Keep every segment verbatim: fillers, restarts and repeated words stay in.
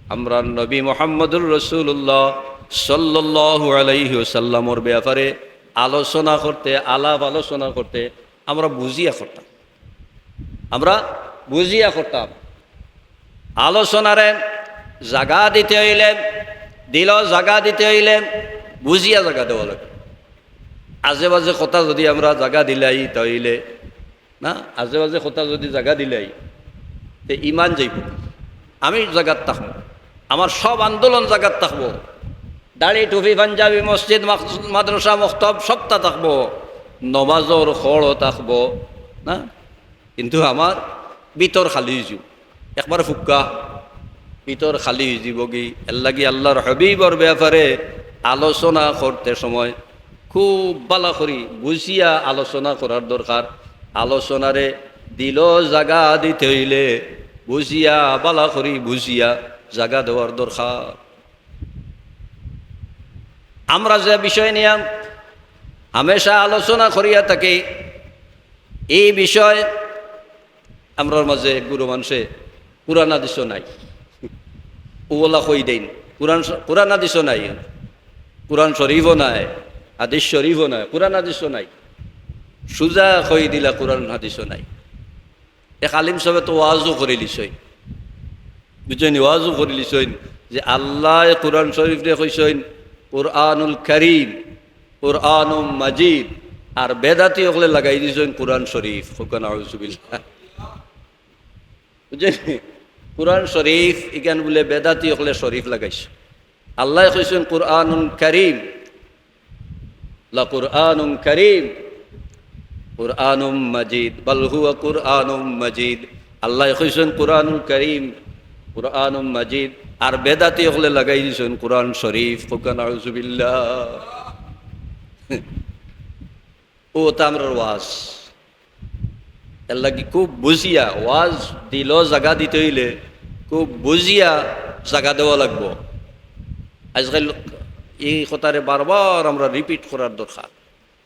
আমরা নবী মুহাম্মদুর রাসূলুল্লাহ সাল্লাল্লাহু আলাইহি ওয়াসাল্লামর ব্যাপারে আলোচনা করতে, আলাপ আলোচনা করতে আমরা বুঝিয়া করতাম, আমরা বুঝিয়া করতাম। আলোচনারে জাগা দিতে অইলে, দিলো জাগা দিতে অইলে বুঝিয়া জাগা দেওয়া লাগে। আজে বাজে কথা যদি আমরা জাগা দিলাই, তাইলে না, আজে বাজে কথা যদি জাগা দিলাই, তে ইমান যাইব। আমি জাগাত থাকবো, আমার সব আন্দোলন জাগাত থাকবো, দাড়ি, টুপি, পাঞ্জাবি, মসজিদ, মাক-, মাদ্রাসা, মক্তব সবটা থাকবো, নমাজর খড়ও থাকবো, না? কিন্তু আমার ভিতর খালি অইযিবো, একবার ফুক্কা ভিতর খালি অইযিবোগি। এরলাগি আল্লাহর হাবিবর ব্যাপারে আলোচনা করতে সময় খুব ভালা করি বুঝিয়া আলোচনা করার দরকার। আলোচনারে দিলো জাগা দিতে অইলে বুঝিয়া, ভালা করি বুঝিয়া জাগা দেওয়ার দরকার। আমরা যে বিষয় নিয়া হামেশা আলোচনা করিয়া থাকি, এই বিষয় আমরার মাঝে গুরু মানষে কুরআন হাদিসও নাই। ওলা কই দেইন, কুরআন শ-, কুরআন হাদিসও নাই, কুরআন শরীফও নাই, হাদিস শরীফও নাই, কুরআন হাদিসও নাই। সুজা কই দিলা কুরআন হাদিসও নাই। এক আলিম সাবে তো ওয়াজও করিলিছইন, বুঝছইন নি? ওয়াজও করিলিছইন যে আল্লায় কুরআন শরীফরে কইছইন কুরআনুল করিম, কুরআনুম মাজিদ, আর বেদাতি অকলে লাগাই দিছইন কুরআন শরীফ। কউক্কা নাউজুবিল্লাহ। বুঝছইন নি? কুরআন শরীফ ইখান বুলে বেদাতি অকলে শরীফ লাগাইছে। আল্লায় কইছইন কুরআনুন করিম, লাকুরআনুন করিম, কুরআনুম মাজিদ, বাল হুয়া কুরআনুম মাজিদ। আল্লায় কইছইন কুরআনুল করিম, কুরআনুম মাজিদ, আর বেদাতি অকলে লাগাই দিছইন কুরআন শরীফ। কউক্কা নাউজুবিল্লাহ। ও তো আমরার ওয়াজ। এরলাগি খুব বুঝিয়া, ওয়াজ দিলো জাগা দিতে অইলে খুব বুঝিয়া জাগা দেওয়া লাগবো। আজকাল এই কথারে বারবার আমরা repeat করার দরকার।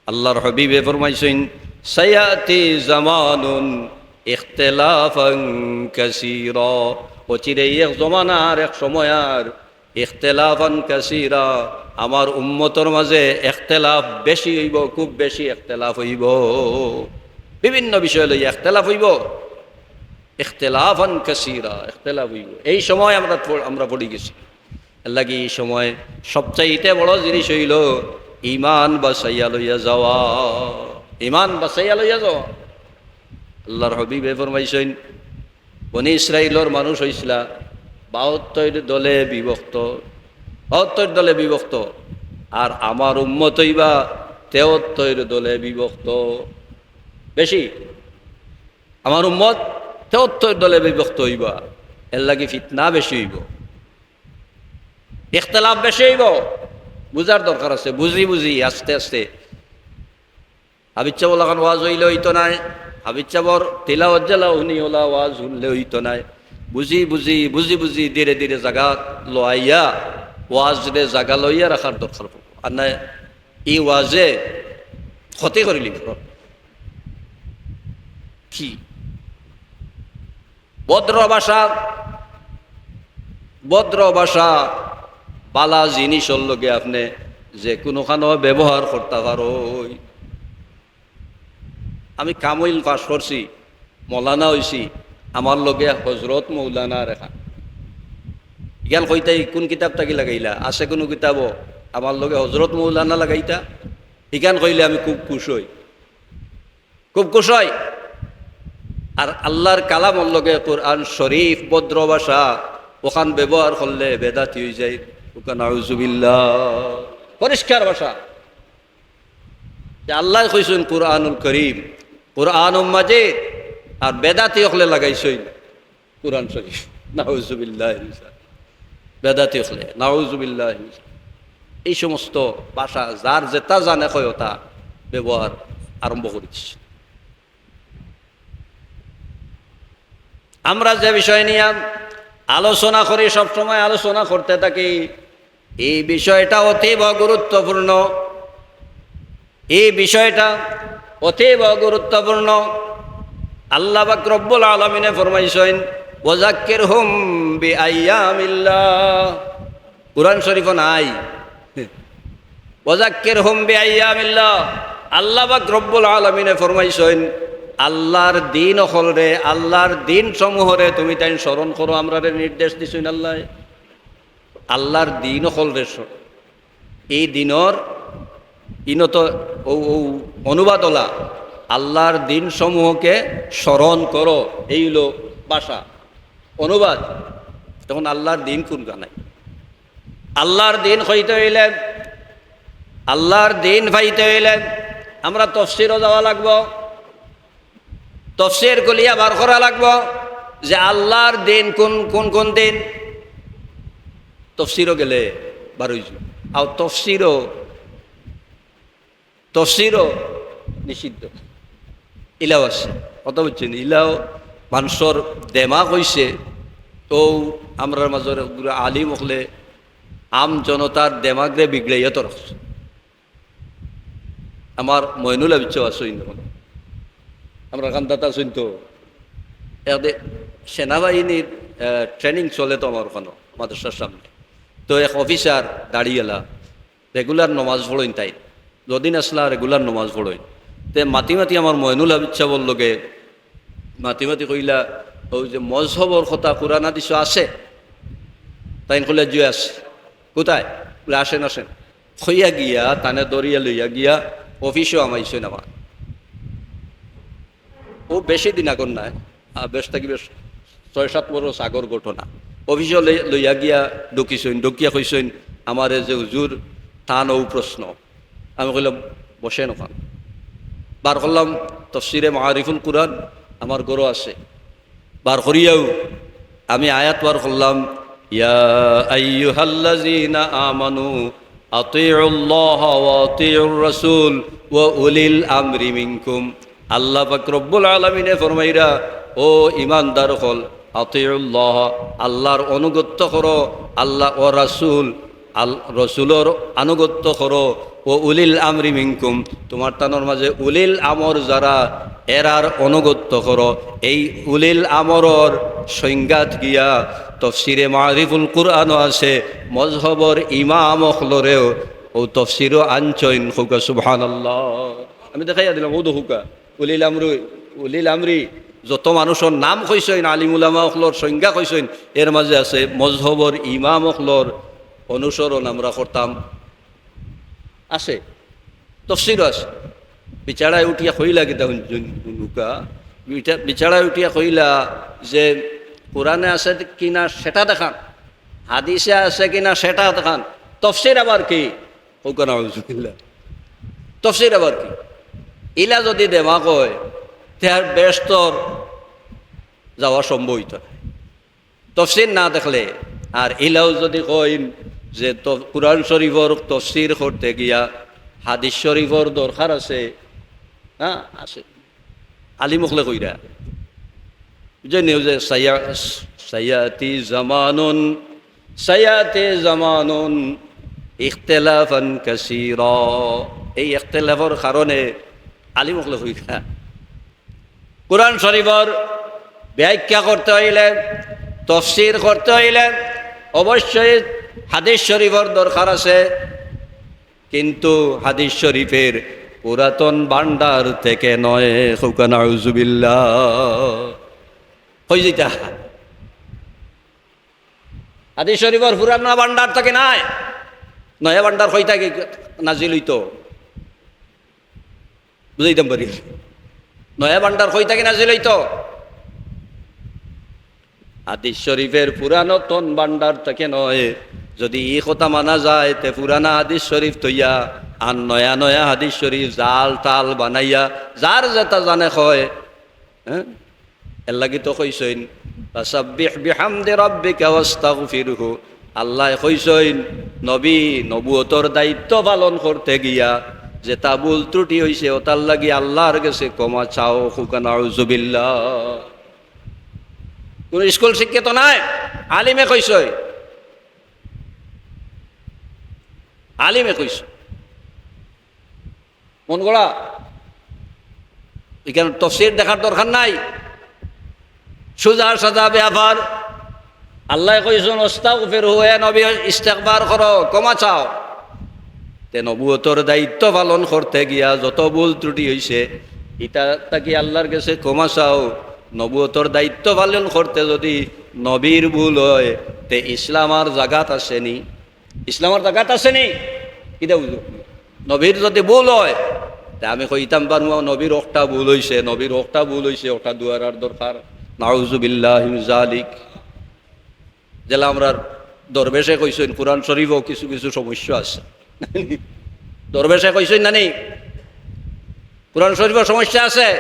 আল্লাহর হাবিবে ফরমাইছইন, "সায়াতি জামানুন ইখতিলাফান কাসীরা।" অচিরেই এক জমানার, এক সময়র ইখতিলাফান কাসীরা, আমার উম্মতর মাঝে ইখতিলাফ বেশি অইবো, খুব বেশি ইখতিলাফ অইবো, বিভিন্ন বিষয় লইয়া ইখতিলাফ অইবো। ইখতিলাফান কাসীরা, ইখতিলাফ অইবো। এই সময় আমরা পড়-, আমরা পড়ি গেছি। এরলাগি এই সময় সবচাইতে বড় জিনিস অইলো ইমান বাচাইয়া লইয়া যাওয়া, ইমান বাচাইয়া লইয়া যাওয়া। আল্লাহর হাবিবে ফরমাইছইন, বনি ইসরাইলর মানুষ অইছলা বাহাত্তইর দলে বিভক্ত, বাহাত্তইর দলে বিভক্ত, আর আমার উম্মত অইবা তেহাত্তইর দলে বিভক্ত। বেশি, আমার উম্মত তেহাত্তইর দলে বিভক্ত অইবা, এরলাগি ফিতনা বেশি অইবো, ইখতিলাফ বেশি অইবো। বুঝার দরকার আছে, বুঝি বুঝি আস্তে আস্তে। হাফিজ সাবর লাখান ওয়াজ অইলে অইতো নায়, হাফিজ সাবর তিলাওয়াত যেলা হুনি অলা ওয়াজ হুনলে অইতো নায়। বুঝি বুঝি, বুঝি বুঝি ধীরে ধীরে জাগাত লওয়াইয়া ওয়াজরে জাগা লইয়া রাখার দরকার পড়বো। আর নায় ই ওয়াজে ক্ষতি করিলিবো। কি? ভদ্র ভাষা, ভদ্র ভাষা, ভালা জিনিসর লগে আপনে যে কুনুখানো ব্যবহার করতা পারইন। আমি কামিল পাশ করছি, মৌলানা অইছি, আমার লগে হজরত মৌলানা লেখা। ইখান কইতায় কুন কিতাব থাকি লাগাইলা? আছে কুনু কিতাবো আমার লগে হজরত মৌলানা লাগাইতা? ইখান কইলে আমি খুব খুশ অই। খুব খুশ অই। আর আল্লাহর কালামর লগে কুরআন শরীফ ভদ্র ভাষা অখান ব্যবহার করলে বেদাতি অইযায়। কউক্কা নাউজুবিল্লাহ। পরিষ্কার ভাষা। যে আল্লায় কইছইন কুরআনুল করিম, কুরআনুম মাজিদ, আর বেদাতি অকলে লাগাইছইন কুরআন শরীফ। নাউজুবিল্লাহ। বেদাতি অকলে, নাউজুবিল্লাহ। এই সমস্ত ভাষা যার যেটা জানে কয় অটা ব্যবহার আরম্ভ করি দিছে। আমরা যে বিষয় নিয়া আলোচনা করি, সবসময় আলোচনা করতে থাকি, এই বিষয়টা অতীব গুরুত্বপূর্ণ। এই বিষয়টা অতীব গুরুত্বপূর্ণ। আল্লাহ পাক রব্বুল আলামিনে ফরমাইছইন, ওয়াজাক্কিরহুম বিআইয়ামিল্লাহ। কুরআন শরীফো নাই। ওয়াজাক্কিরহুম বিআইয়ামিল্লাহ। আল্লাহ পাক রব্বুল আলামিনে ফরমাইছইন, আল্লাহর দিন অকলরে, আল্লাহর দিন সমূহরে তুমি তাইন স্মরণ করো, আমরারে নির্দেশ দিছইন আল্লায়। আল্লাহর দিন অকলরে স-, এই দিনর ইনত ও, ও অনুবাদ অলা, আল্লাহর দিন সমূহকে স্মরণ করো, এই অইলো ভাষা। অনুবাদ। তখন আল্লাহর দিন কুনখান? আল্লাহর দিন কইতে অইলে, আল্লাহর দিন পাইতে অইলে আমরা তফসিরো যাওয়া লাগবো। তফসির খুলিয়া বার করা লাগবো যে আল্লাহর দিন কুন, কুন, কুন দিন। তফসিরো গেলে বার অইযিবো। আর তফসিরো, তফসিরো নিষিদ্ধ। ইলাও আছে, কথা বুঝছইন? ইলাও মানষর দেমাগ অইছে। তো আমরার মাজর এগুলা আলিম অকলে আম জনতার দেমাগরে বিগড়াইয়া তো রাখছে। আমার মইনুল আবিচ্ছ আছইন, আমরা কান্দাত আছইন তো। এদে সেনাবাহিনীর, আহ, ট্রেনিং চলে তো আমার ওখানো, মাদ্রাসার সামনে। তো এক অফিসার দাড়িওয়ালা, রেগুলার নমাজ পড়ইন তাইন, যদিন আছলা রেগুলার নমাজ পড়ইন। তে মাতি মাতি আমার মইনুল আবিচ্ছ বললগে, মাতি মাতি কইলা, "ওই যে মজহবর কথা কুরআন হাদিসো আছে?" তাইন কইলা, "জি আছে।" "কোথায়?" বলে, "আসেন, আসেন।" কইয়া গিয়া, তানে ধরিয়া লইয়া গিয়া অফিসো হামাইছইন আমার। ও বেশি দিন আগর নায়, আহ, বেশ থাকি বেশ ছয় সাত বছর আগর ঘটনা। অফিসো লই-, লইয়া গিয়া ঢুকিছইন, ঢুকিয়া কইছইন, "আমারে যে হুজুর, তান অউ প্রশ্ন।" আমি কইলাম, "বসেন ওখান।" বার করলাম তফসিরে মারিফুল কুরআন, আমার ঘরো আছে। বার করিয়াও আমি আয়াত বার করলাম, "ইয়া আইয়ুহাল্লাযীনা আমানু আতিউল্লাহা ওয়া আতিউর রাসূল ওয়া উলিল আমরি মিনকুম।" আল্লাহ পাক রব্বুল আলামিনে ফরমাইরা, "ও ঈমানদার অকল, আতিউল্লাহ, আল্লাহর অনুগত্য করো, আল্লাহ ও রাসূল, আল-, রসুলর আনুগত্য করো, ও উলিল আমরি মিনকুম, তুমার তানর মাজে উলিল আমর যারা, এরার অনুগত্য করো।" এই উলিল আমরর সংজ্ঞাত গিয়া তফসিরে মারিফুল কুরআনও আছে, মজহবর ইমাম অকলরেও ও তফসিরও আনছইন, কউক্কা সুবহানাল্লাহ। আমি দেখাইয়া দিলাম, ও দেখউক্কা। উলিল আমরু, উলিল আমরি যত মানুষর নাম কইছইন, আলিম উলামা অকলর সংজ্ঞা কইছইন, এর মাজে আছে মজহবর ইমাম অকলর অনুসরণ আমরা করতাম। আছে, তফসিরও আছে। বিচারায় উঠিয়া কইলা কিতা হুন-, হুন-, হুনুকা, বিচা-, বিচারায় উঠিয়া কইলা যে কোরআনে আছে কিনা সেটা দেখান, হাদিসে আছে কিনা সেটা দেখান, তফসির আবার কি? কউক্কা নাউজুবিল্লাহ। তফসির আবার কি? ইলা যুদি দেমাগ অয়, তে আর বেহেস্তর যাওয়া সম্ভব অইতো নায়। তফসির না দেখলে, আর ইলাও যুদি কইন যে ত-, কুরআন শরীফর তফসির করতে গিয়া হাদিস শরীফর দরকার আছে, হ্যাঁ, আছে। আলিম অকলে কইরা। বুঝছইন নি? ওই যে সায়া-, সায়াতি জামানুন, সায়াতি জামানুন ইখতিলাফান কাসীরা। এই ইখতিলাফর কারণে আলিম অকলে কইরা। কুরআন শরীফর ব্যাখ্যা করতে অইলে, তফসির করতে অইলে অবশ্যই হাদিস শরীফর দরকার আছে। কিন্তু হাদিস শরীফের পুরাতন ভান্ডার থেকে নয়। কউক্কা নাউজুবিল্লাহ। কই যেটা? হাদিস শরীফর পুরানা ভান্ডার থেকে নায়, নয়া ভান্ডার কই থাকি নাজিল অইতো? বুঝাইতাম পারি? নয়া ভান্ডার কই থাকি নাজিল অইতো? হাদিস শরীফের পুরাতন ভান্ডার থেকে নয়। যুদি ই কথা মানা যায়, তে পুরানা হাদিস শরীফ থইয়া আর নয়া নয়া হাদিস শরীফ জাল টাল বানাইয়া যার যেটা জানে কয়, হ্যাঁ? এর লাগি তো কইছইন, "ফাসাব্বিহ বিহামদি রাব্বিকা ওয়াস্তাগফিরহু।" আল্লায় কইছইন, নবী নবুয়তর দায়িত্ব পালন করতে গিয়া যেটা ভুল ত্রুটি অইছে, ওটার লাগি আল্লাহর গেছে ক্ষমা চাও। কউক্কা নাউজুবিল্লাহ। কুনু স্কুল শিক্ষিত নায়, আলিমে কইছইন, আলিমে কইছইন। মন গড়া, ইখান তফসির দেখার দরকার নাই। সোজা সাদা ব্যাপার। আল্লায় কইছইন, "আস্তাগফিরহু, হে নবী, ইস্তেগফার করো, ক্ষমা চাও।" তে নবুয়তর দায়িত্ব পালন করতে গিয়া যত ভুল ত্রুটি অইছে, ইতা থাকি আল্লার গেছে ক্ষমা চাও। নবুয়তর দায়িত্ব পালন করতে যুদি নবীর ভুল অয়, তে ইসলাম আর জাগাত আছে নি? ইসলাম আর জাগাত আছে নি? কিতা বুঝো? নবীর যুদি ভুল অয়, তে আমি কইতাম পারমু, নবীর একটা ভুল অইছে, নবীর একটা ভুল অইছে, একটা দুয়ারার দরকার। নাউজুবিল্লাহি মিন জালিক। যেলা আমরার দরবেশে কইছইন, কোরআন শরীফও কিছু কিছু সমস্যা আছে। দরবেশে কইছইন না নি? কোরআন শরীফও সমস্যা আছে।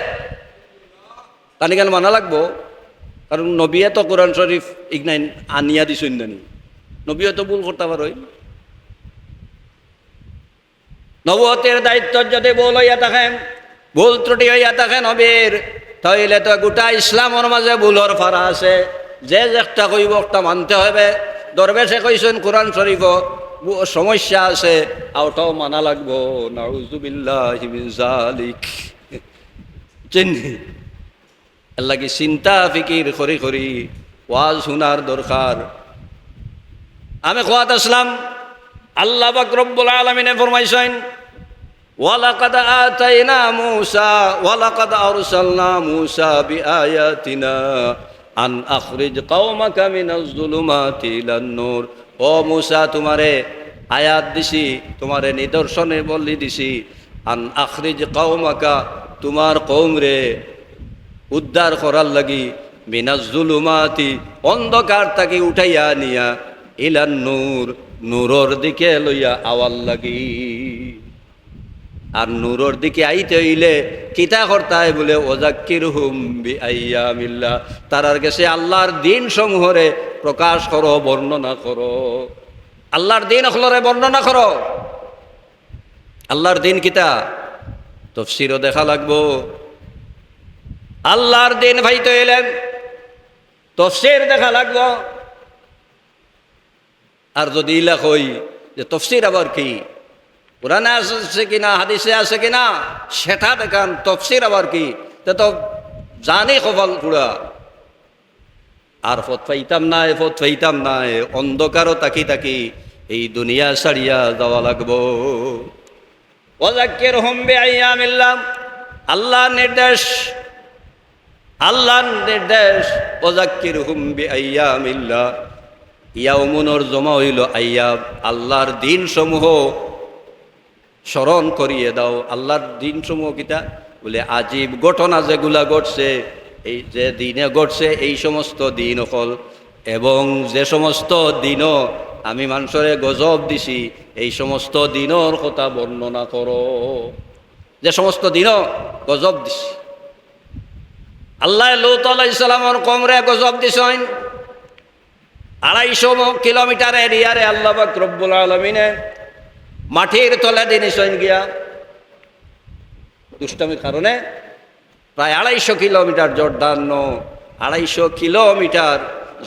তানি কেন মানা লাগবো? কারণ নবিয়ে তো কোরআন শরীফ ইগনাইন আনিয়া দিছইন না নি? নবিয়ে তো ভুল করতা পারইন। নবুয়তের দায়িত্ব যুদি ভুল অইয়া থাকে, ভুল ত্রুটি অইয়া থাকে নবীর, তাইলে তো গোটা ইসলামর মাঝে ভুলর ফাড়া আছে। যে যেটা কইবো, ওটা মানতে হবে। দরবেশে কইছইন কোরআন শরীফও ভু-, সমস্যা আছে, ওটাও মানা লাগবো। নাউজুবিল্লাহি মিন জালিক। চিনি। এরলাগি চিন্তা ফিকির করি করি ওয়াজ হুনার দরকার। আমি কওয়াত আছলাম, আল্লাহ পাক রব্বুল আলামিনে ফরমাইছইন, "ওয়ালাকাদ আতাইনা মূসা, ওয়ালাকাদ আরসালনা মূসা বিআয়াতিনা আন আখরিজ কওমাকা মিনাজ জুলুমাতি ইলান নূর।" ও মূসা, তুমারে আয়াত দিছি, তুমারে নিদর্শনাবলী দিছি, আন আখরিজ কওমাকা, তুমার কওমরে উদ্ধার করার লাগি, মিনাজ জুলুমাতি, অন্ধকার থাকি উঠাইয়া নিয়া, ইলান নূর, নূরর দিকে লইয়া আওয়ার লাগি। আর নূরর দিকে আইতে অইলে কিতা করতায় বুলে, ওয়াজাক্কিরহুম বিআইয়ামিল্লাহ, তারার গেছে আল্লার দিন সমূহরে প্রকাশ করো, বর্ণনা করো, আল্লার দিন অকলরে বর্ণনা করো। আল্লার দিন কিতা? তফসিরও দেখা লাগবো। আল্লার দিন পাইতে অইলে তফসির দেখা লাগবো। আর যুদি ইলা কই যে তফসির আবার কি, কোরআনে আছে কিনা, হাদিসে আছে কিনা, সেটা দেখান, তফসির আবার কি, তে তো জানি কপাল পুড়া। আর পথ পাইতাম নায়, পথ পাইতাম নায়, অন্ধকারও থাকি থাকি এই দুনিয়া ছাড়িয়া যাওয়া লাগবো। ওয়াজাক্কিরহুম বিআইয়ামিল্লাহ, আল্লার নির্দেশ, আল্লার নির্দেশ, ওয়াজাক্কিরহুম বিআইয়ামিল্লাহ, ইয়াউমুনর জমা অইলো আইয়াম, আল্লার দিন সমূহ স্মরণ করিয়ে দাও। আল্লার দিন সমূহ কিতা? বুলে, আজীব ঘটনা যেগুলা ঘটছে, এই যে দিনে ঘটছে, এই সমস্ত দিন অকল, এবং যে সমস্ত দিনও আমি মানষরে গজব দিছি, এই সমস্ত দিনর কথা বর্ণনা করো। যে সমস্ত দিনও গজব দিছি। আল্লায় লূত আলাইহিস সালামর কওমরে গজব দিছইন। আড়াইশো কিলোমিটার এরিয়ারে আল্লাহ পাক রব্বুল আলামিনে মাটির তলে দি নিছইন গিয়া। দুষ্টামির কারণে প্রায় আড়াইশো কিলোমিটার, জর্ডান নু আড়াইশো কিলোমিটার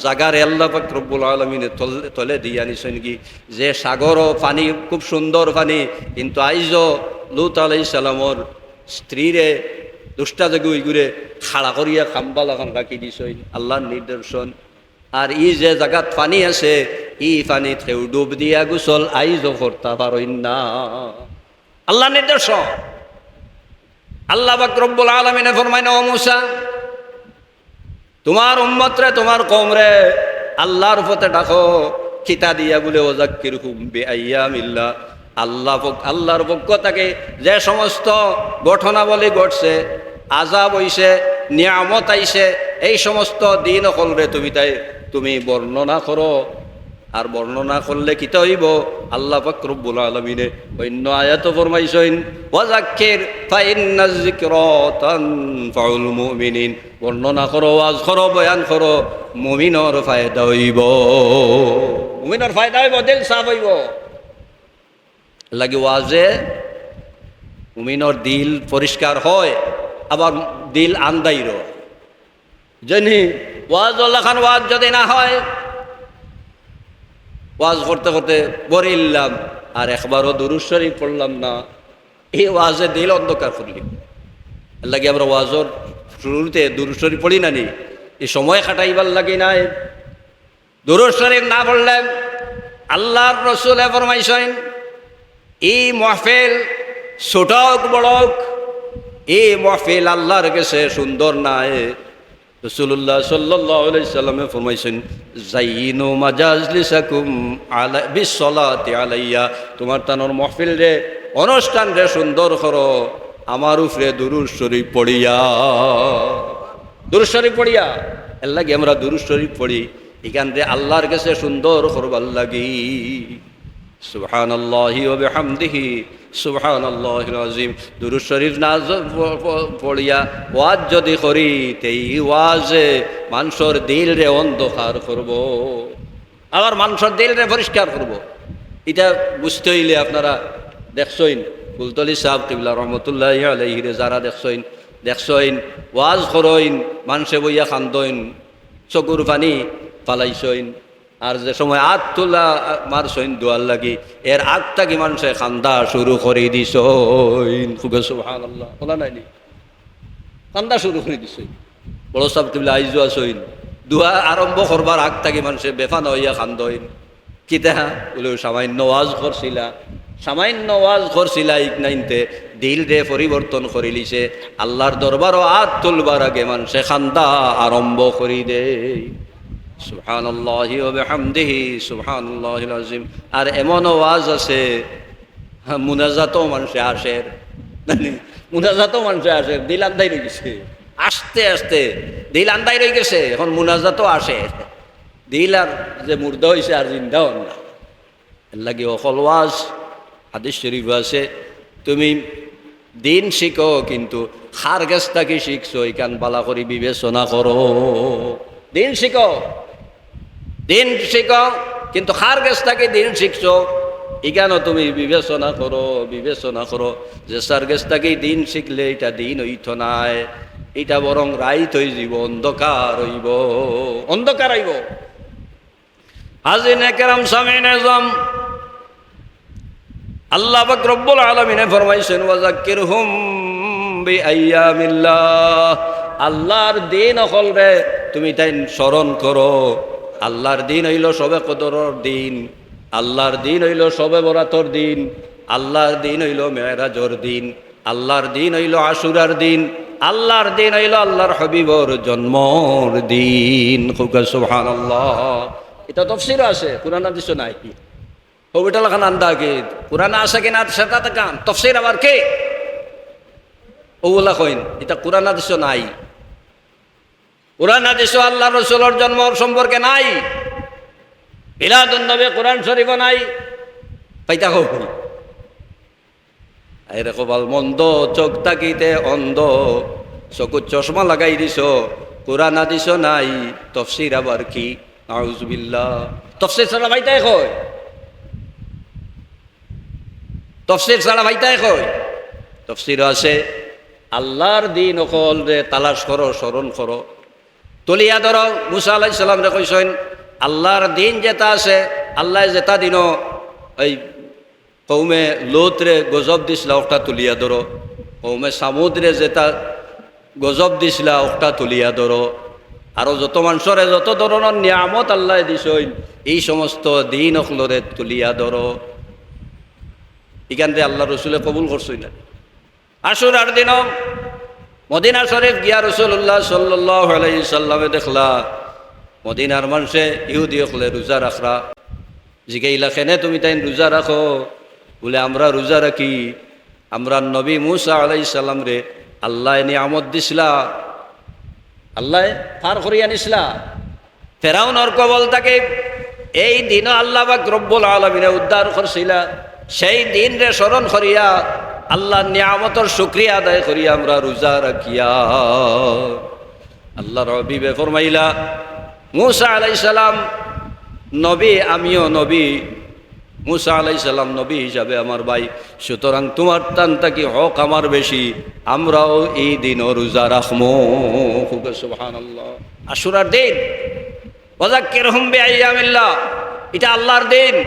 জাগারে আল্লাহ পাক রব্বুল আলামিনে তল-, তলে দিয়া নিছইন গি। যে সাগরও পানি, খুব সুন্দর পানি, কিন্তু আইজও লূত আলাইহিস সালামর স্ত্রীরে দুষ্টা যেগু ইগুরে খাড়া করিয়া খাম্বা লাখান রাখি দিছইন, আল্লার নিদর্শন। আর ই যে জাগাত পানি আছে, ই পানিত কেউ ডুব দিয়া গোসল আইজও করতা পারইন না। আল্লার নিদর্শন। আল্লাহ পাক রব্বুল আলামিনে ফরমাইন, "ও মূসা, তুমার উম্মতরে, তুমার কওমরে আল্লার পথে ডাকো।" কিতা দিয়া বুলে, "ওয়াজাক্কিরহুম বিআইয়ামিল্লাহ।" আল্লাহ পক-, আল্লার পক্ষ থাকি যে সমস্ত ঘটনাবলী ঘটছে, আযাব অইছে, নিয়ামত আইছে, এই সমস্ত দিন অকলরে তুমি তাই, তুমি বর্ণনা করো। আর বর্ণনা করলে কিতা অইবো? আল্লাহ পাক রব্বুল আলামিনে অইন্য আয়াতো ফরমাইছইন, "ওয়াজাক্কির ফাইন্নাজ যিকরা তানফাউল মুমিনিন।" বর্ণনা করো, ওয়াজ করো, বয়ান করো, মুমিনর ফায়দা অইবো। মুমিনর ফায়দা অইবো, দিল সাফ অইবো। লাগি ওয়াজে মুমিনর দিল পরিষ্কার হয়, আবার দিল আন্দাইরও। জানি ওয়াজ লাখান ওয়াজ যদি না হয়, ওয়াজ করতে করতে বরিলাম, আর একবারও দুরূদ শরীফ পড়লাম না, এই ওয়াজে দিল অন্ধকার করলি। এর লাগি আমরা ওয়াজর শুরুতে দুরূদ শরীফ পড়ি না নি? এই সময় কাটাইবার লাগি নায়। দুরূদ শরীফ না পড়লে, আল্লাহর রসুলে ফরমাইছইন, এই মাহফিল ছোট হোক বড় হোক, এই মাহফিল আল্লাহর গেছে সুন্দর নায়। রাসূলুল্লাহ সাল্লাল্লাহু আলাইহি সাল্লামে ফরমাইছইন, "জাইয়িনু মাজালিসাকুম আলা, বিসসালাতি আলাইয়া।" তুমার তানর মাহফিলরে, অনুষ্ঠানরে সুন্দর করো আমার উপরে দুরূদ শরীফ পড়িয়া। দুরূদ শরীফ পড়িয়া, এর লাগি আমরা দুরূদ শরীফ পড়ি, ইখানরে আল্লাহর গেছে সুন্দর করবার লাগি। সুবহানাল্লাহি ওয়া বিহামদিহি, সুবহানাল্লাহিল আযীম। দুরূদ শরীফ না জ-, প-, প-, পড়িয়া ওয়াজ যদি করি, তে ই ওয়াজে মানষর দিলরে অন্ধকার করবো, আবার মানষর দিলরে পরিষ্কার করবো। ইটা বুঝতে অইলে আপনারা দেখছইন, ফুলতলি সাহেব কিবলা রহমতুল্লাহি আলাইহিরে যারা দেখছইন, দেখছইন, ওয়াজ করইন, মানষে বইয়া কান্দইন, চকুর পানি ফালাইছইন, আর যে সময় আত তুলা মারছইন দোয়ার লাগি, এর আগ থাকি মানষে কান্দা শুরু করি দিছইন। খুব সুবহানাল্লাহ, বলা নাইনি? কান্দা শুরু করি দিছইন। বড় সাহেব কিবলা আইজও আছইন, দোয়া আরম্ভ করবার আগ থাকি মানষে বেফানা অইয়া কান্দইন। কিতা? বলে, "সামান্য ওয়াজ করছিলা, সামান্য ওয়াজ করছিলা, ইকনাইন্তে দিলরে পরিবর্তন করিলিছে।" আল্লাহর দরবারো আত তুলবার আগে মানষে কান্দা আরম্ভ করি দেয়। সুবহানাল্লাহি ওয়া বিহামদিহি, সুবহানাল্লাহিল আযীম। আর এমন ওয়াজ আছে, হ্যাঁ, মুনাজাতও মানষে আসের, মুনাজাতও মানষে আসের, দিল আন্দাই রই গেছে। আস্তে আস্তে দিল আন্দাই রই গেছে, এখন মুনাজাতও আসের। দিল আর যে মুর্দা অইছে আর জিন্দা অর না। এর লাগি অকল ওয়াজ, হাদিস শরীফ আছে, তুমি দিন শিখো, কিন্তু কার গেছ থাকি শিখছো, ইখান বালা করি বিবেচনা করো। দিন শিখো, দিন শিখো, কিন্তু কার গেছ থাকি দিন শিখছো, ইখানও তুমি বিবেচনা করো, বিবেচনা করো। যে যার গেছ থাকি দিন শিখলে ইটা দিন অইতো নায়, ইটা বরং রাইত অইযিবো, অন্ধকার অইবো, অন্ধকার অইবো। হাজিরিনে কেরাম, সামিইনে আযম, আল্লাহ পাক রব্বুল আলামিনে ফরমাইছইন, "ওয়াযাক্কিরহুম বিআইয়ামিল্লাহ।" আল্লাহর দিন অকলরে তুমি তাইন স্মরণ করো। আল্লাহর দিন অইলো শবে কদরর দিন, আল্লাহর দিন অইলো শবে বরাতর দিন, আল্লাহর দিন অইলো মেরাজর দিন। আল্লাহর দিন অইলো আশুরার দিন, আল্লাহর দিন অইলো আল্লাহর হাবিবর জন্মর দিন। কউক্কা সুবহানাল্লাহ। ইটা তফসিরো আছে, কুরআন হাদিসো নাই। ও বেটা লাখান আন্দা কি? কুরআন আছে কি না সেটা তো কান। তফসির আবার কি? ওগুলা কইন, ইটা কুরআন হাদিসো নাই। কুরআন হাদিসো আল্লাহর রসুলর জন্ম সম্পর্কে নাই। মিলাদুন নবী কুরআন শরীফো নাই। পাইতা কই? আরে কপাল মন্দ, চোখ থাকিতে অন্ধ, চকুত চশমা লাগাই দিছো, কুরআন হাদিসো নাই, তফসির আবার কি? নাউজুবিল্লাহ। তফসির ছাড়া পাইতায় কই? তফসির ছাড়া পাইতায় কই? তফসির আছে, আল্লাহর দিন অকলরে তালাশ করো, স্মরণ করো। তুলিয়া ধরো, মুসা আলাইহিস সালামরে কইছইন, আল্লাহর দিন যেটা আছে, আল্লায় যেটা দিন, ওই কওমে লুতরে গজব দিছলা, ওটা তুলিয়া ধরো। কওমে সামুদরে যেটা গজব দিছলা, ওটা তুলিয়া ধরো। আরো যত মানষরে যত ধরনর নিয়ামত আল্লায় দিছইন, এই সমস্ত দিন অকলরে তুলিয়া ধরো। ইখানরে আল্লাহর রসুলে কবুল করছইন না। আশুরার দিনও মদিনা শরীফ গিয়া রাসূলুল্লাহ সাল্লাল্লাহু আলাইহি সাল্লামে দেখলা, মদিনার মানষে ইহুদি অকলে রোজা রাখরা। জিগাইলা, "কেনে তুমি তাইন রোজা রাখো?" বলে, "আমরা রোজা রাখি, আমরার নবী মুসা আলাইহিস সালামরে আল্লায় নিয়ামত দিছলা, আল্লায় পার করিয়া নিছলা।" ফেরাউনর কবল থাকি এই দিনও আল্লাহ পাক রব্বুল আলামিনে উদ্ধার করছিলা। সেই দিনরে স্মরণ করিয়া, আল্লাহর নিয়ামতর শুকরিয়া আদায় করিয়া আমরা রোজা রাখিয়া। আল্লাহর হাবিবে ফরমাইলা, "মুসা আলাইহিস সালাম নবী, আমিও নবী, মুসা আলাইহিস সালাম নবী হিসাবে আমার ভাই, সুতরাং তুমার তান থাকি হক আমার বেশি, আমরাও এই দিনও রোজা রাখমু।" কউক্কা সুবহানাল্লাহ। আশুরার দিন, "ওয়াযাক্কিরহুম বিআইয়ামিল্লাহ", ইটা আল্লাহর দিন।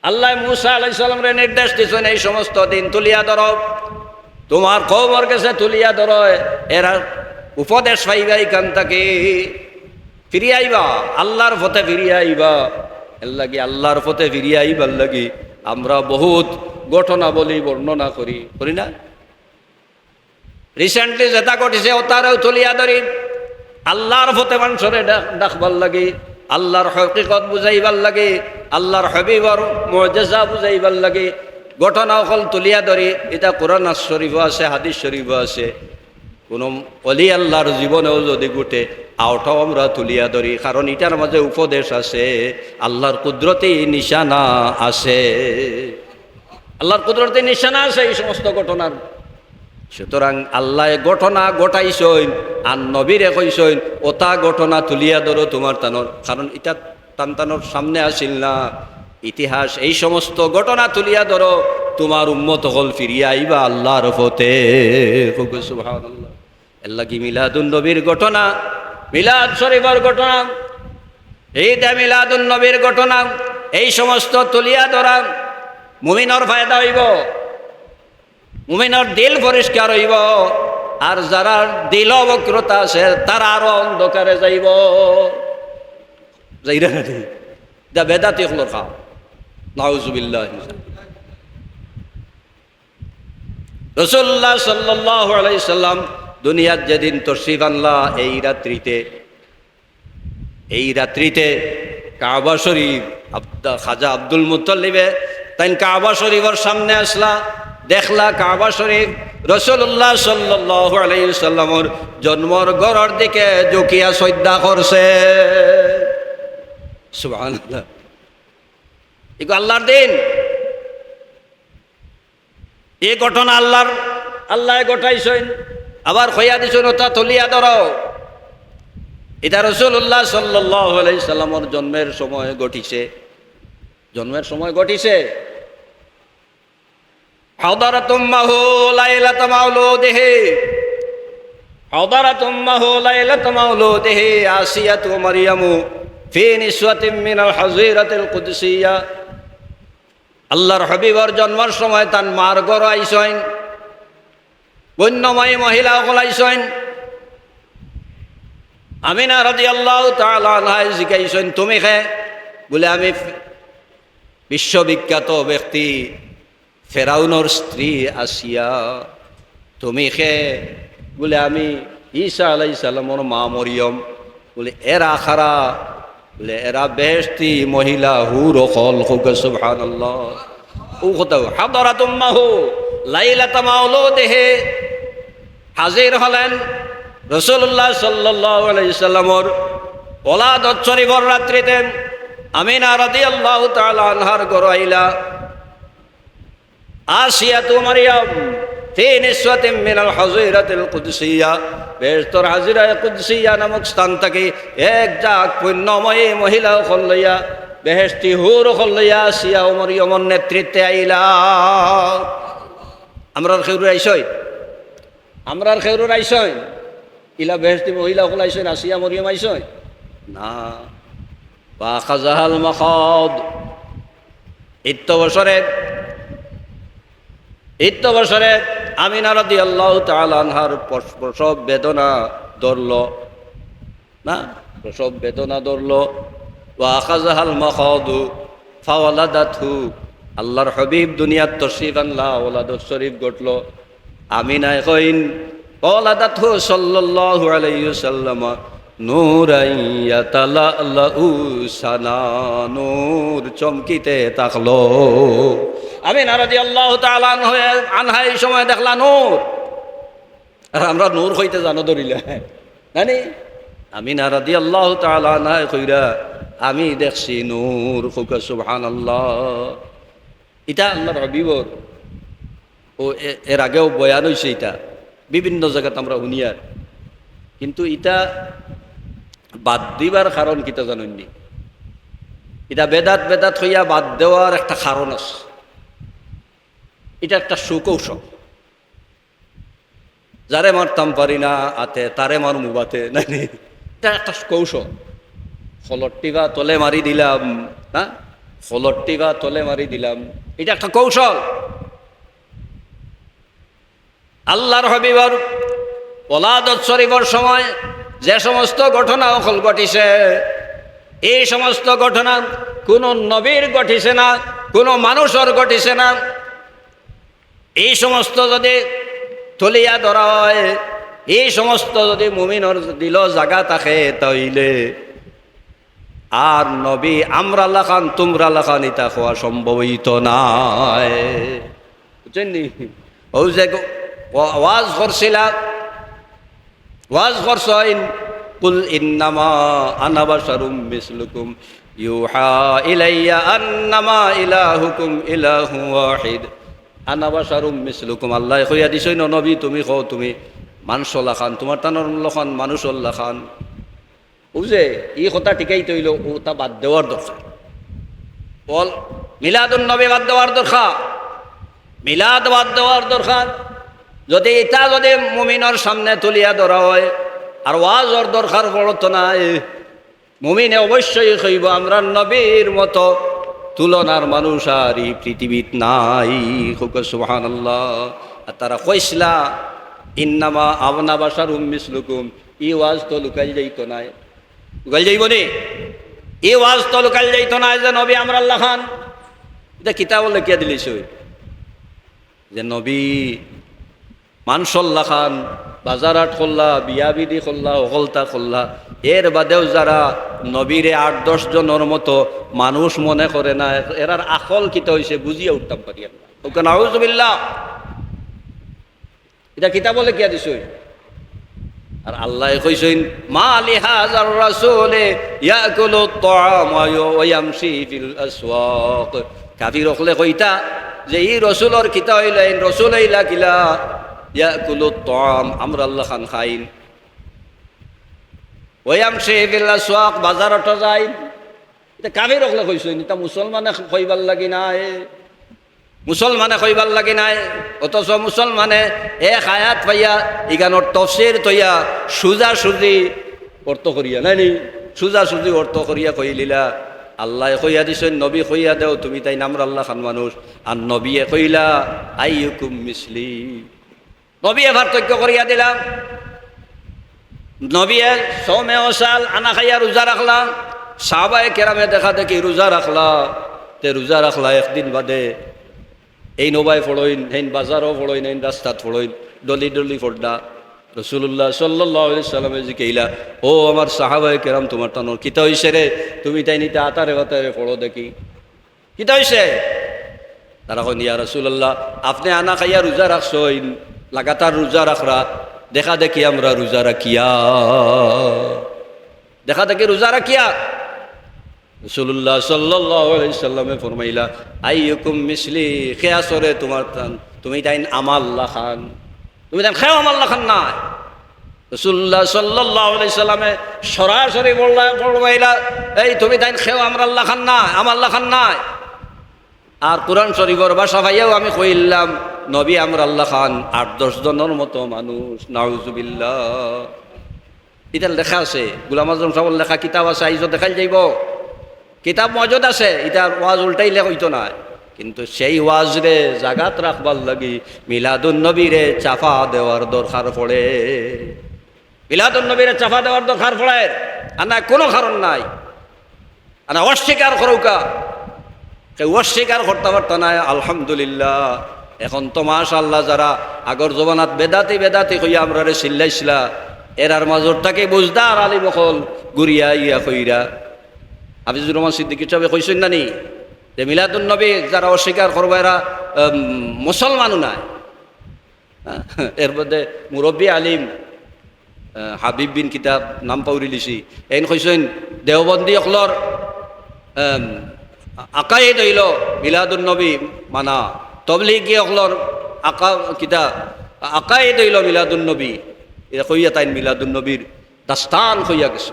আল্লায় মুসা আলাইহিস সালামরে নির্দেশ দিছইন, "এই সমস্ত দিন তুলিয়া ধরো, তুমার কওমর গেছে তুলিয়া ধরো, এরা উপদেশ পাইবা ইখান থাকি, ফিরিয়া আইবা, আল্লার পথে ফিরিয়া আইবা। এরলাগি আল্লার পথে ফিরিয়া আইবার লাগি আমরা বউত ঘটনাবলী বর্ণনা করি, করি না? Recently যেটা ঘটিছে, ওটারেও তুলিয়া ধরি, আল্লার পথে মানষরে ডা-, ডাকবার লাগি, আল্লার হকিকত বুঝাইবার লাগি, আল্লার হাবিবর মুজিজা বুঝাইবার লাগি ঘটনা অকল তুলিয়া ধরি। ইটা কোরআন শরীফো আছে, হাদিস শরীফো আছে। কুনু অলি আল্লার জীবনেও যদি ঘটে, অটাও আমরা তুলিয়া ধরি, কারণ ইটার মাঝে উপদেশ আছে, আল্লার কুদরতি নিশানা আছে। আল্লার কুদরতি নিশানা আছে এই সমস্ত ঘটনার। সুতরাং আল্লায় ঘটনা ঘটাইছইন, আর নবীরে কইছইন, "ওটা ঘটনা তুলিয়া ধরো তুমার তানর", কারণ ইটা তান তানর সামনে আছিল না। ইতিহাস, এই সমস্ত ঘটনা তুলিয়া ধরো, তুমার উম্মত অকল ফিরিয়া আইবা আল্লার পথে। কউক্কা সুবহানাল্লাহ। এরলাগি মিলাদুন নবীর ঘটনা, মিলাদ শরীফর ঘটনা, ঈদে মিলাদুন নবীর ঘটনা, এই সমস্ত তুলিয়া ধরা মুমিনর ফায়দা অইবো, মুমিনর দিল পরিষ্কার অইবো। আর যারার দিলো বক্রতা আছে, তারা আরো অন্ধকারে যাইবো। যাইরা না নি? ইটা বেদাতি অকলর কাম। নাউজুবিল্লাহ। রাসূলুল্লাহ সাল্লাল্লাহু আলাইহি সাল্লাম দুনিয়াত যেদিন তশরিফ আনলা, এই রাত্রিতে, এই রাত্রিতে কাবা শরীফ, আব্দ-, খাজা আব্দুল মুত্তালিবে তাইন কাবা শরীফর সামনে আছলা, দেখলা কাবা শরীফ, রাসূলুল্লাহ সাল্লাল্লাহু আলাইহি সাল্লামর জন্মর ঘরর দিকে ঝুঁকিয়া সইজদা করছে। সুবহানাল্লাহ। ইগু আল্লার দিন। এই ঘটনা আল্লার, আল্লায় ঘটাইছইন, আবার কইয়া দিছইন, "ওটা তুলিয়া ধরো।" ইটা রাসূলুল্লাহ সাল্লাল্লাহু আলাইহি সাল্লামর জন্মের সময় ঘটিছে, জন্মের সময় ঘটিছে। حضرت أمه ليلة مولوده، حضرت أمه ليلة مولوده آسية ومريم في نسوة من الحظيرة القدسية। আল্লার হাবিবর জন্মর সময় তান মার ঘরো আইছইন, পুণ্যময়ী মহিলা অকল আইছইন। আমিনা রাদিয়াল্লাহু তাআলা আনহায় জিকাইছইন, "তুমি কে?" বুলে, "আমি বিশ্ববিখ্যাত ব্যক্তি ফেরাউনর স্ত্রী আসিয়া।" "তুমি কে?" বুলে, "আমি ঈসা আলাইহিস সালামর মা মরিয়ম।" বুলে, "এরা কারা?" বুলে, "এরা বেহেশতি মহিলা হুর অকল।" কউক্কা সুবহানাল্লাহ। ও কথা, حضرت أمه ليلة مولوده, হাজির হলেন রাসূলুল্লাহ সাল্লাল্লাহু আলাইহি সাল্লামর ওলাদত শরীফর রাত্রিতে আমিনা রাদিয়াল্লাহু তাআলা আনহার ঘরো আইলা। আসিয়াতু মারিয়াম ফি নিসওয়াতিন মিনাল হাজিরাতিল কুদসিয়া, বেহেশতর হাজিরায়ে কুদসিয়া নামক স্থান থাকি এক ঝাঁক পুণ্যময়ী মহিলা অকল লইয়া, বেহেশতি হুর অকল লইয়া আসিয়া ও মরিয়মর নেতৃত্বে আইলা। আমরার কেউরর আইছইন? আমরার কেউরর আইছইন? ইলা বেহেশতি মহিলা অকল আইছইন, আসিয়া মরিয়ম আইছইন? না। ওয়া আখাযাহাল মাখাদ। ইত্য বছরে, ইত্য বছরে আমিনা রাদিয়াল্লাহু তাআলা আনহার প্রস-, প্রসব বেদনা ধরল। না, প্রসব বেদনা ধরল। ওয়া আখাযাহাল মাখাদু ফাওয়ালাদাতহু। আল্লাহর হাবিব দুনিয়াত তশরিফ আনলা, ওলাদত শরীফ ঘটল। আমিনায় কইন, ওয়ালাদাতহু সাল্লাল্লাহু আলাইহি ওয়াসাল্লাম নূরান ইয়াতালাআলাউ সানা, নূর চমকিতে থাকলো। আমিনা রাদিয়াল্লাহু তাআলা আনহা, আনহা এই সময় দেখলা নূর। আর আমরা নূর কইতে জানো ধরিলা, নানি? আমিনা রাদিয়াল্লাহু তাআলা আনহায় কইরা, "আমি দেখছি নূর।" কউক্কা সুবহানাল্লাহ। ইটা আল্লাহর হাবিবর, ও এ-, এর আগেও বয়ান অইছে ইটা, বিভিন্ন জাগাত আমরা হুনিয়ার। কিন্তু ইটা বাদ দিবার কারণ কিতা জানইননি? ইটা বেদাত বেদাত কইয়া বাদ দেওয়ার একটা কারণ আছে। ইটা একটা সুকৌশল। যারে মারতাম পারি না আতে, তারে মারমু বাতে, নানি? ইটা একটা কৌশল। কলর টিপা তলে মারি দিলাম, না? কলর টিপা তলে মারি দিলাম। ইটা একটা কৌশল। আল্লাহর হাবিবর ওলাদত শরীফর সময় যে সমস্ত ঘটনা অকল ঘটিছে, এই সমস্ত ঘটনা কোনো নবীর ঘটিছে না, কোনো মানুষর ঘটিছে না। এই সমস্ত যদি তুলিয়া ধরা হয়, এই সমস্ত যদি মুমিনর দিলো জাগা থাকে, তাইলে আর নবী আমরা লাখান, তুমরা লাখান ইতা কওয়া সম্ভব অইতো নায়। বুঝছইন নি? অউ যে গ-, ওয়া-, ওয়াজ করছিলা, ওয়াজ করছইন, "কুল ইন্নামা আনা বাশারুম মিসলুকুম ইউহা ইলাইয়া আন্নামা ইলাহুকুম ইলাহু ওয়াহিদ।" আনা বাশারুম মিসলুকুম, আল্লায় কইয়া দিছইন, "ও নবী, তুমি কও, তুমি মানষর লাখান, তুমার তানর লাখান, মানষর লাখান।" বুঝে, ই কথা টিকাইতে অইলো, অতা বাদ দেওয়ার দরকার। বল, মিলাদুন নবী বাদ দেওয়ার দরকার, মিলাদ বাদ দেওয়ার দরকার। যদি ইতা যদি মুমিনর সামনে তুলিয়া ধরা হয়, আর ওয়াজর দরকার পড়তো নায়, মুমিনে অবশ্যই কইবো, "আমরার নবীর মতো তুলনার মানুষ আর ই পৃথিবীত নাই।" কউক্কা সুবহানাল্লাহ। আর তারা কইছলা, "ইন্নামা আনা বাশারুম মিসলুকুম।" ই ওয়াজ তো লুকাইল যাইতো নায়। লুকাইল যাইবো নি? ই ওয়াজ তো লুকাইল যাইতো নায় যে নবী আমরার লাখান। ইতা কিতাবো লেখিয়া দিলিছে অউ যে নবী মানষর লাখান, বাজার হাট করলা, বিয়া বিধি করলা, হকলতা করলা, এর বাদেও যারা নবীরে আট দশ জনর মতো মানুষ মনে করে না, এরার আখল কিতা অইছে বুঝিয়া উঠতাম পারি না। কউক্কা নাউজুবিল্লাহ। ইতা কিতাবো লেখিয়া দিছইন। আর আল্লায় কইছইন, "মা লিহাযার রাসূলি ইয়াকুলুত তাআমা ওয়া ইয়ামশি ফিল আসওয়াক।" কাফির অকলে কইতা যে, "ই রসুলর কিতা অইলা, ইন রসুল অইলা কিলা, ইয়াকুলুত তাআম, আমরার লাখান খাইন, ওয়া ইয়ামশি ফিল আসওয়াক, বাজার হাটো যাইন।" ইতা কাফির অকলে কইছইন, ইতা মুসলমানে কইবার লাগি নায়। মুসলমানে কইবার লাগি নায়, অথচ মুসলমানে এক আয়াত পাইয়া ইখানর তফসির থইয়া সুজাসুজি অর্থ করিয়া, নায় নি? সুজাসুজি অর্থ করিয়া কইলিলা, "আল্লায় কইয়া দিছইন, নবী কইয়া দেও, তুমি তাইন আমরার লাখান মানুষ।" আর নবীয়ে কইলা, "আইয়ুকুম মিসলি।" নবীয়ে পার্থক্য করিয়া দিলা। নবীয়ে সওমে ওসাল আনা খাইয়া রোজা রাখলা, সাহাবায়ে কেরামে দেখা দেখি রোজা রাখলা, তে রোজা রাখলা একদিন বাদে। এইন অবায় পড়ইন, হেইন বাজারো পড়ইন, হেইন রাস্তাত পড়ইন, ডলি ডলি পড়লা। রাসূলুল্লাহ সাল্লাল্লাহু আলাইহি সাল্লামে জিকাইলা, "ও আমার সাহাবায়ে কেরাম, তুমার তানর কিতা অইছে রে? তুমি তাইন ইতা আতারে বাতারে পড়ো দেখি।" কিতা অইছে? তারা কইন, "ইয়া রাসূলুল্লাহ, আপনে আনা খাইয়া রোজা রাখছইন, লাগাতার রোজা রাখরা, দেখা দেখি আমরা রোজা রাখিয়া, দেখা দেখি রোজা রাখিয়া।" রাসূলুল্লাহ সাল্লাল্লাহু আলাইহি সাল্লামে ফরমাইলা, "আইয়ুকুম মিসলি, কে আছো রে তুমার তান, তুমি তাইন আমার লাখান, তুমি তাইন কেউ আমার লাখান নায়।" রাসূলুল্লাহ সাল্লাল্লাহু আলাইহি সাল্লামে সরাসরি বললা, ফরমাইলা, "এই তুমি তাইন কেউ আমরার লাখান নায়, আমার লাখান নায়।" আর কোরআন শরীফর ভাষা পাইয়াও আমি কইলাম, "নবী আমরার লাখান আট দশ জনর মতো মানুষ।" নাউজুবিল্লাহ। ইতা লেখা আছে, গোলাম আজম সাহেবর লেখা কিতাব আছে, আইজও দেখাইল যাইবো। কিতাব মজুদ আছে, ইতার ওয়াজ উল্টাইলে অইতো নায়। কিন্তু সেই ওয়াজরে জাগাত রাখবার লাগি মিলাদুন নবীরে চাপা দেওয়ার দরকার পড়ে। মিলাদুন নবীরে চাপা দেওয়ার দরকার পড়ে, আর না কোনো কারণ নাই। আর না অস্বীকার করউক্কা, কেউ অস্বীকার করতা পারতা নায়। আলহামদুলিল্লাহ, এখন তো মাশাআল্লাহ, যারা আগর জমানাত বেদাতি বেদাতি কইয়া আমরারে চিল্লাইছলা, এরার মাজর থাকি বুঝদার আলিম অকল ঘুরিয়া আইয়া কইরা, হাফিজুর রহমান সিদ্দিকী সাহেবে কইছইন না নি যে মিলাদুন নবী যারা অস্বীকার করবা এরা, উম, মুসলমানও নায়। এর মধ্যে মুরব্বী আলিম, আহ, হাবিব বিন কিতা নাম পাউরিলিছি, এইন কইছইন দেওবন্দি অকলর, উম, আকায়েদ অইলো মিলাদুন নবী মানা, তবলিগী অকলর আকা-, কিতা আকায়েদ অইলো মিলাদুন নবী। ইতা কইয়া তাইন মিলাদুন নবীর দাস্তান কইয়া গেছে।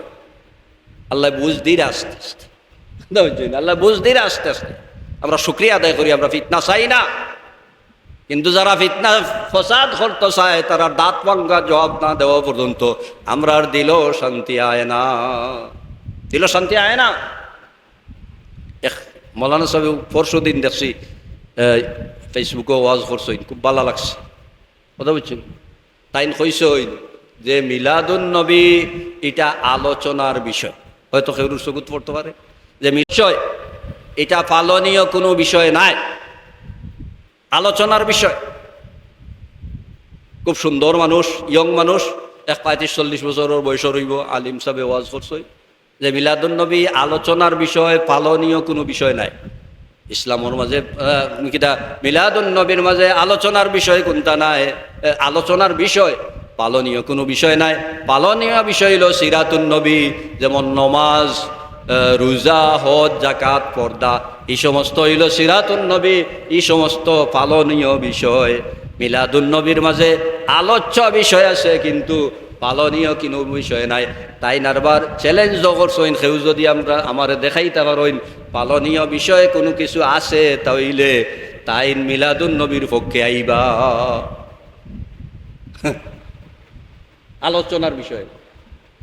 আল্লায় বুঝ দিরা আস্তে আস্তে। না বুঝছইন? আল্লায় বুঝ দিরা আস্তে আস্তে। আমরা শুকরিয়া আদায় করি, আমরা ফিতনা চাই না। কিন্তু যারা ফিতনা ফসাদ করতো চায়, তারার দাঁত ভাঙ্গা জবাব না দেওয়া পর্যন্ত আমরার দিলো শান্তি আয় না, দিলো শান্তি আয় না। এক মৌলানা সাহেব পরশু দিন দেখছি, এ, Facebook-ও ওয়াজ করছইন, খুব ভালা লাগছে। কথা বুঝছইন? তাইন কইছইন, যে মিলাদুন নবী ইটা আলোচনার বিষয়। হয়তো কেউর চকুত পড়তে পারে যে বিষয়, ইটা পালনীয় কুনু বিষয় নায়, আলোচনার বিষয়। খুব সুন্দর মানুষ, ইয়ং মানুষ, এক পঁয়ত্রিশ চল্লিশ বছরর বয়সর অইবো, আলিম সাবে ওয়াজ করছইন যে মিলাদুন নবী আলোচনার বিষয়, পালনীয় কুনু বিষয় নায়। ইসলামর মাঝে, আহ, কিতা, মিলাদুন নবীর মাঝে আলোচনার বিষয় কুনটা নায়? আহ, আলোচনার বিষয়, পালনীয় কুনু বিষয় নায়। পালনীয় বিষয় অইলো সিরাতুন নবী, যেমন নমাজ, আহ, রোজা, হজ, জাকাত, পর্দা, ই সমস্ত অইলো সিরাতুন নবী, ই সমস্ত পালনীয় বিষয়। মিলাদুন নবীর মাঝে আলোচ্য বিষয় আছে, কিন্তু পালনীয় কুনু বিষয় নায়। তাইন আরবার challenge করছইন, কেউ যদি আমরা, আমারে দেখাইতা পারইন পালনীয় বিষয় কুনু কিছু আছে, তাইলে তাইন মিলাদুন নবীর পক্ষে আইবা। আলোচনার বিষয়।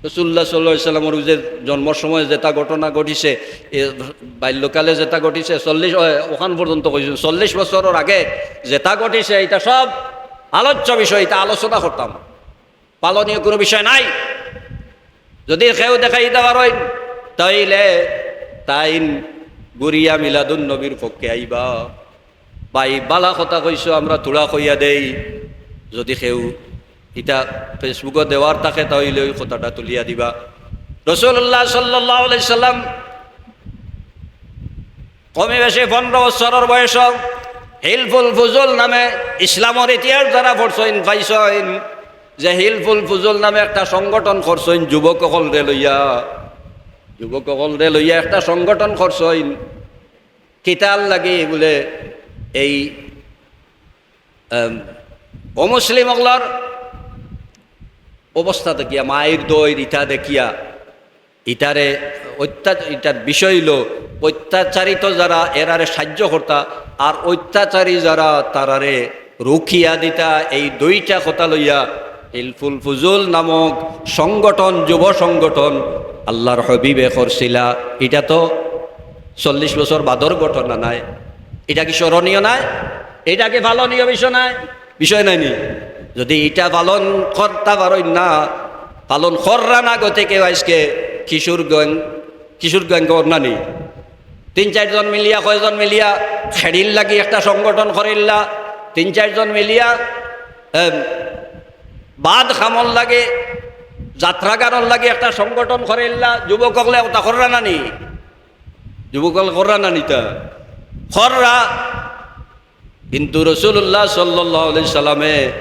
রাসূলুল্লাহ সাল্লাল্লাহু আলাইহি ওয়াসাল্লামর যে জন্মর সময় যেটা ঘটনা ঘটিছে, এ, বাল্যকালে যেটা ঘটিছে, চল্লিশ, অ, ওখান পর্যন্ত কইছইন, চল্লিশ বছরর আগে যেটা ঘটিছে, ইটা সব আলোচ্য বিষয়, ইটা আলোচনা করতাম। পালনীয় কুনু বিষয় নাই। যদি কেউ দেখাইতা পারইন, তাইলে তাইন ঘুরিয়া মিলাদুন নবীর পক্ষে আইবা। ভাই, বালা কথা কইছো, আমরা থুড়া কইয়া দেই। যদি কেউ ইটা Facebook-ও দেওয়ার থাকে, তাইলে ওই কথাটা তুলিয়া দিবা। রাসূলুল্লাহ সাল্লাল্লাহু আলাইহি সাল্লাম কমে বেশি পনেরো বছরর বয়স হিলফুল ফুজুল নামে, ইসলামর ইতিহাস যারা পড়ছইন, পাইছইন যে হিলফুল ফুজুল নামে একটা সংগঠন করছইন যুবক অকলরে লইয়া, যুবক অকলরে লইয়া একটা সংগঠন করছইন। কিতার লাগি বুলে এই, আম, অমুসলিম অকলর অবস্থা দেখিয়া, মাইর দইর ইটা দেখিয়া, ইটারে অত্যা-, ইটার বিষয় অইলো অত্যাচারিত যারা, এরারে সাহায্য করতা, আর অত্যাচারী যারা, তারারে রুখিয়া দিতা। এই দুইটা কথা লইয়া হিলফুল ফুজুল নামক সংগঠন, যুব সংগঠন আল্লাহর হাবিবে করছিলা। ইটা তো চল্লিশ বছর বাদর ঘটনা নায়। ইটা কি স্মরণীয় নায়? ইটা কি পালনীয় বিষয় নায়? বিষয় নায় নি? যদি ইটা পালন করতা পারইন না, পালন কররা না গতিকে আইজকে কিশোর গ্যাং, কিশোর গ্যাং কররা নি? তিন চাইরজন মিলিয়া, কয়জন মিলিয়া খেড়ির লাগি একটা সংগঠন করিল্লা, তিন চাইরজন মিলিয়া, এম, বাদ খামর লাগি, যাত্রাগানর লাগি একটা সংগঠন করিল্লা, যুবক অকলে ওটা কররা না নি? যুবক অকল কররা না নিতা? কররা। কিন্তু রাসূলুল্লাহ সাল্লাল্লাহু আলাইহি সাল্লামে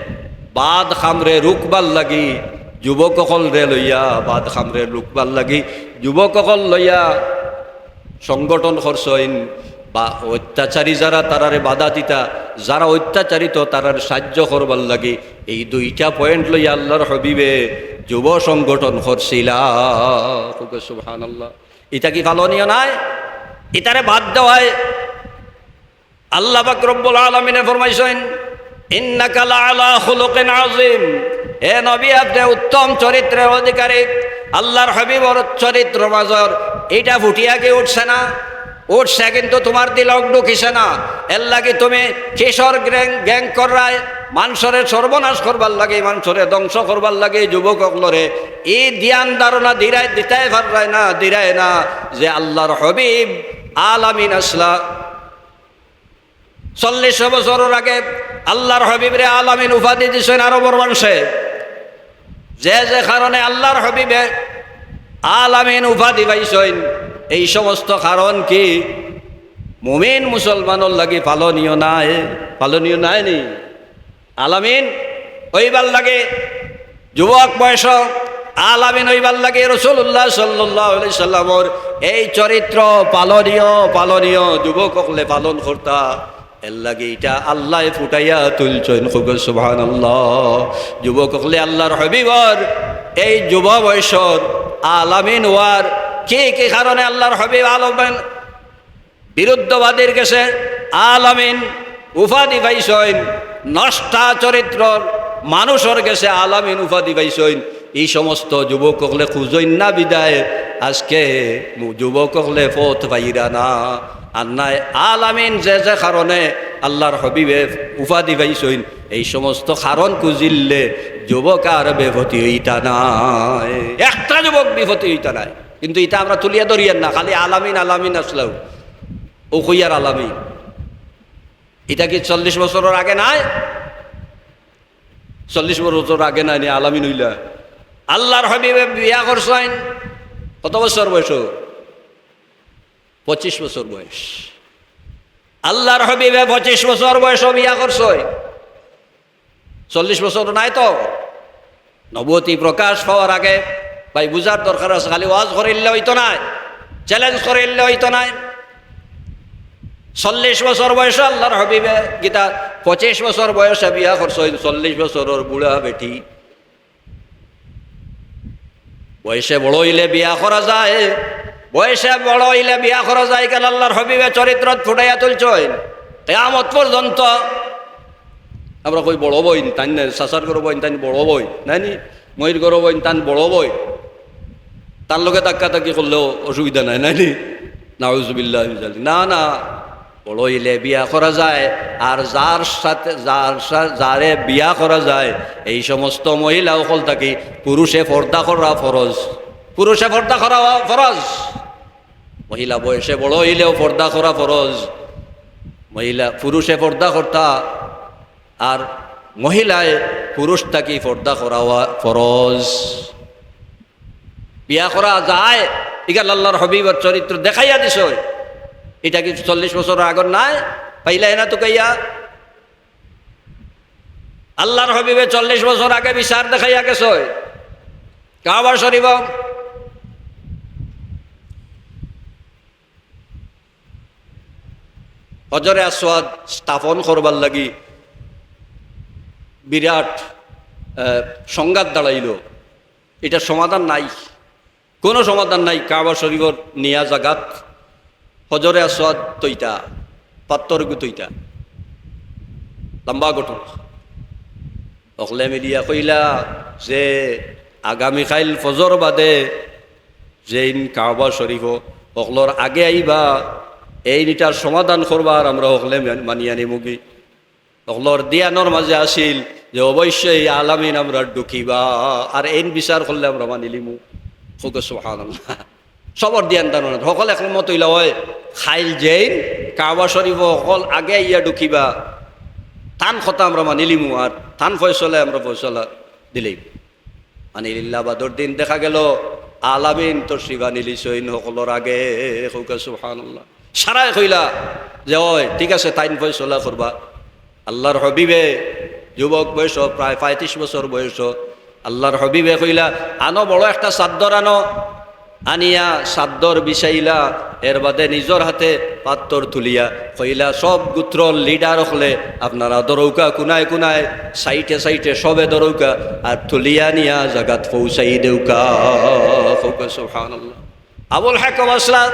বাদ খামরে রুখবার লাগি যুবক অকলরে লইয়া, বাদ খামরে রুখবার লাগি যুবক অকল লইয়া সংগঠন করছইন, বা অত্যাচারী যারা তারারে বাধা দিতা, যারা অত্যাচারিত তারারে সাহায্য করবার লাগি, এই দুইটা point লইয়া আল্লাহর হাবিবে যুব সংগঠন করছিলা। কউক্কা সুবহানাল্লাহ। ইটা কি পালনীয় নায়? ইটারে বাদ দেওয়ায় আল্লাহ পাক রব্বুল আলামিনে ফরমাইছইন, "ইন্নাকা লাআলা খুলুকিন আযীম।" হে নবী, আপনে উত্তম চরিত্রের অধিকারী। আল্লাহর হাবিবর চরিত্র মাজর ইটা ফুটিয়া কি উঠছে না? উঠছে, কিন্তু তুমার দিলো ঢুকিছে না। এর লাগি তুমি কিশোর গ্যাং, গ্যাং কররায়, মানষরে সর্বনাশ করবার লাগি, মানষরে ধ্বংস করবার লাগি, যুবক অকলরে ই ধ্যান ধারণা দিরায়, দিতায় পাররায় না, দিরায় না, যে আল্লাহর হাবিব আলামিন আছলা। চল্লিশ বছরর আগে আল্লাহর হাবিবরে আলামিন উপাধি দিছইন আরবর মানষে। যে যে কারণে আল্লাহর হাবিবে আলামিন উপাধি পাইছইন, এই সমস্ত কারণ কি মুমিন মুসলমানর লাগি পালনীয় নায়? পালনীয় নায় নি? আলামিন অইবার লাগি যুবক বয়স আলামিন অইবার লাগি রাসূলুল্লাহ সাল্লাল্লাহু আলাইহি সাল্লামর এই চরিত্র পালনীয়, পালনীয়, যুবক অকলে পালন করতা। এর লাগি ইটা আল্লায় ফুটাইয়া তুলছইন। কউক্কা সুবহানাল্লাহ। যুবক অকলে আল্লাহর হাবিবর এই যুব বয়সর আলামিন অওয়ার কি কি কারণে আল্লাহর হাবিব আলামিন বিরুদ্ধবাদীর গেছে আলামিন উপাধি পাইছইন, নষ্টা চরিত্রর মানুষর গেছে আলামিন উপাধি পাইছইন। ই সমস্ত যুবক অকলে খুঁজইন না বিদায় আজকে মু-, যুবক অকলে পথ পাইরা না। আর নায় আলামিন যে যে কারণে আল্লাহর হাবিবে উপাধি পাইছইন, এই সমস্ত কারণ খুঁজিলে যুবক আর বেপতি অইতা নায়, একটা যুবক বিপতি অইতা নায়। কিন্তু ইতা আমরা তুলিয়া ধরিয়ার না, খালি আলামিন আলামিন আসলাম, ও কইয়ার আলামিন। ইতা কি চল্লিশ বছরর আগে নায়? চল্লিশ বছর আগে নায় নি আলামিন অইলা? আল্লাহর হাবিবে বিয়া করছইন কত বছর বয়স? পঁচিশ বছর বয়স। আল্লাহর হাবিবে পঁচিশ বছর বয়স বিয়া করছইন, চল্লিশ বছর নায় তো। নবুয়তি প্রকাশ পাওয়ার আগে, ভাই, বুঝার দরকার আছে, খালি ওয়াজ করিলে অইতো নায়, চ্যালেঞ্জ করিলে অইতো নায়। চল্লিশ বছর বয়সে আল্লাহর হাবিবে গীতা, পঁচিশ বছর বয়সে বিয়া করছইন, চল্লিশ বছরর বুড়া বেটি। বয়সে বড় অইলে বিয়া করা যায়, বয়সে বড় অইলে বিয়া করা যায়, কেন আল্লাহর হাবিবে চরিত্রত ফুটাইয়া তুলছইন। কিয়ামত পর্যন্ত আমরা কই বড় বইন, তাইন না, চাচার ঘরর বইন, তাইন বড় বইন, নায় নি? মইর ঘরর বইন, তান বড় বইন। তার লগে ধাক্কা ধাক্কি করলেও অসুবিধা নাই, নায় নি? নাউজুবিল্লাহ মিন জালিক। না, না, বড় অইলে বিয়া করা যায়। আর যার সাথে, যার সা-, যারে বিয়া করা যায়, এই সমস্ত মহিলা অকল থাকি পুরুষে পর্দা করা ফরজ। পুরুষে পর্দা করা ফরজ। মহিলা বয়সে বড় অইলেও পর্দা করা ফরজ। মহিলা, পুরুষে পর্দা করতা, আর মহিলায় পুরুষ থাকি পর্দা করা ফরজ। বিয়া করা যায়, ইখান আল্লাহর হাবিবর চরিত্র দেখাইয়া দিছইন। ইটা কি চল্লিশ বছর আগর নায়? পাইলায় না তুকাইয়া? আল্লাহর হাবিবে চল্লিশ বছর আগে বিচার দেখাইয়া গেছইন কাবা শরীফ। হজরে আসওয়াদ স্থাপন করবার লাগি বিরাট, আহ, সংঘাত দাঁড়াইল। ইটার সমাধান নাই, কোনো সমাধান নাই। কাবা শরীফর নিয়া জাগাত হজরে আসওয়াদ থইতা, পাত্থর গুতইতা, লম্বা ঘটনা। অকলে মিলিয়া কইলা যে আগামীকাইল ফজর বাদে যেইন কাবা শরীফ অকলর আগে আইবা, এইন ইটার সমাধান করবা, আর আমরা অকলে মান-, মানিয়া নিমুগি। অকলর ধিয়ানর মাঝে আছিল যে অবশ্যই আলামিন আমরার ঢুকিবা, আর এইন বিচার করলে আমরা মানিলিমু। কউক্কা সুবহানাল্লাহ। সবর ধিয়ান ধারণা, হকল একমত অইলা অয়, কাইল যেইন কাবা শরীফ হকল আগে আইয়া ঢুকিবা, তান কথা আমরা মানিলিমু, আর তান ফয়সলায় আমরা ফয়সলা দিলাইমু। মানিলিলা বাদর দিন দেখা গেল আলামিন তশরিফ আনিলিছইন হকলর আগে। কউক্কা সুবহানাল্লাহ। সারায় কইলা যে, "অয়, ঠিক আছে, তাইন ফয়সলা করবা।" আল্লাহর হাবিবে যুবক বয়স, প্রায় পঁয়ত্রিশ বছর বয়স, আল্লাহর হাবিবে কইলা, "আনো, বড় একটা চাদ্দর আনো।" আনিয়া চাদ্দর বিছাইলা, এর বাদে নিজর হাতে পাত্থর তুলিয়া কইলা, "সব গোত্রর লিডার অকলে আপনারা ধরউক্কা, কুনায় কুনায়, সাইডে সাইডে সবে ধরউক্কা, আর তুলিয়া নিয়া জাগাত পৌঁছাই দেউক্কা।" কউক্কা সুবহানাল্লাহ। আবুল হাকম আছলা,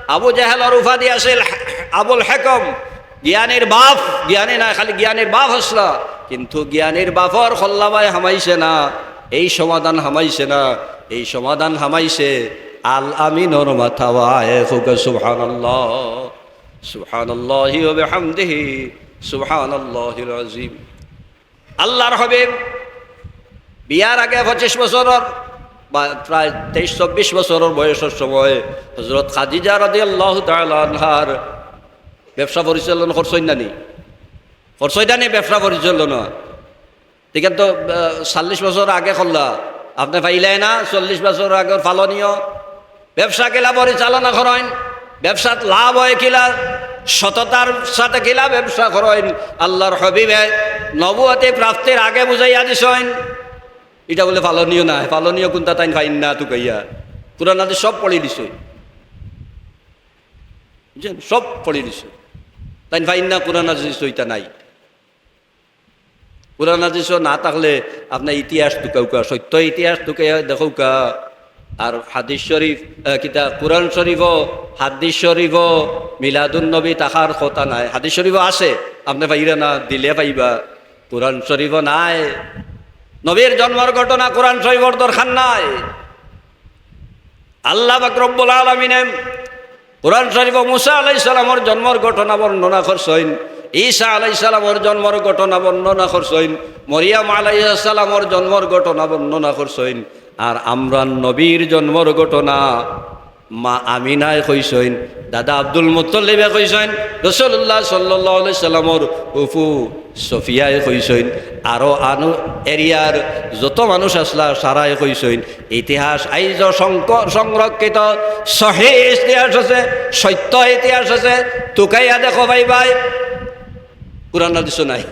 আবু জাহেলর উপাধি আছিল আবুল হাকম, জ্ঞানীর বাপ, জ্ঞানী নায়, খালি জ্ঞানীর বাপ আছলা, কিন্তু জ্ঞানীর বাপর কল্লাবায় হামাইছে না, এই সমাধান হামাইছে না, এই সমাধান হামাইছে আল আমিনর মাথাবায়। কউক্কা সুবহানাল্লাহ, সুবহানাল্লাহি ওয়া বিহামদিহি, সুবহানাল্লাহিল আযীম। আল্লাহর হাবিব বিয়ার আগে পঁচিশ বছরর বা প্রায় তেইশ চব্বিশ বছরর বয়সর সময় হযরত খাদিজা রাদিয়াল্লাহু তাআলা আনহার ব্যবসা পরিচালনা করছইন না নি? করছইন না নি ব্যবসা পরিচালনা? ঠিক আছে তো, আহ, চল্লিশ বছর আগে করলা, আপনে পাইলায় না? চল্লিশ বছর আগর পালনীয় ব্যবসা কিলা পরিচালনা করইন, ব্যবসাত লাভ অয় কিলা, সততার সাথে কিলা ব্যবসা করইন। আল্লাহর হাবিবে নবুয়তি প্রাপ্তির আগে বুঝাইয়া দিছইন, ইটা বুলে পালনীয় নায়। পালনীয় কুনটা তাইন পাইন না তুকাইয়া। কুরআন হাদিস সব পড়িলিছইন, বুঝছইন? সব পড়িলিছইন। তাইন পাইন না, কুরআন হাদিস ইটা নাই। কুরআন হাদিসও না থাকলে আপনে ইতিহাস তুকাউক্কা, সত্য ইতিহাস তুকাইয়া দেখউক্কা। আর হাদিস শরীফ, আহ, কিতা, কুরআন শরীফও, হাদিস শরীফও মিলাদুন নবী থাকার কথা নায়। হাদিস শরীফও আছে, আপনে পাইরা না, দিলে পাইবা। কুরআন শরীফও নাই। নবীর জন্মর ঘটনা কুরআন শরীফর দরকার নাই। আল্লাহ পাক রব্বুল আলামিনে কুরআন শরীফো মুসা আলাইহিস সালামর জন্মর ঘটনা বর্ণনা করছইন। ঈসা আলাইহিস সালামর জন্মর ঘটনা বর্ণনা করছইন, মরিয়ম আলাইহিস সালামর জন্মর ঘটনা বর্ণনা করছইন। আর আমরার নবীর জন্মর ঘটনা মা আমিনায় কইছইন, দাদা আব্দুল মুত্তালিবে কইছইন, রাসূলুল্লাহ সাল্লাল্লাহু আলাইহি সাল্লামর ফুফু সফিয়ায় কইছইন, আরো আনো এরিয়ার যত মানুষ আছলা সারায় কইছইন। ইতিহাস আইজও সংক-, সংরক্ষিত, সহি ইতিহাস আছে, সত্য ইতিহাস আছে। তুকাইয়া দেখো ভাই ভাই, কুরআন হাদিসও নাই।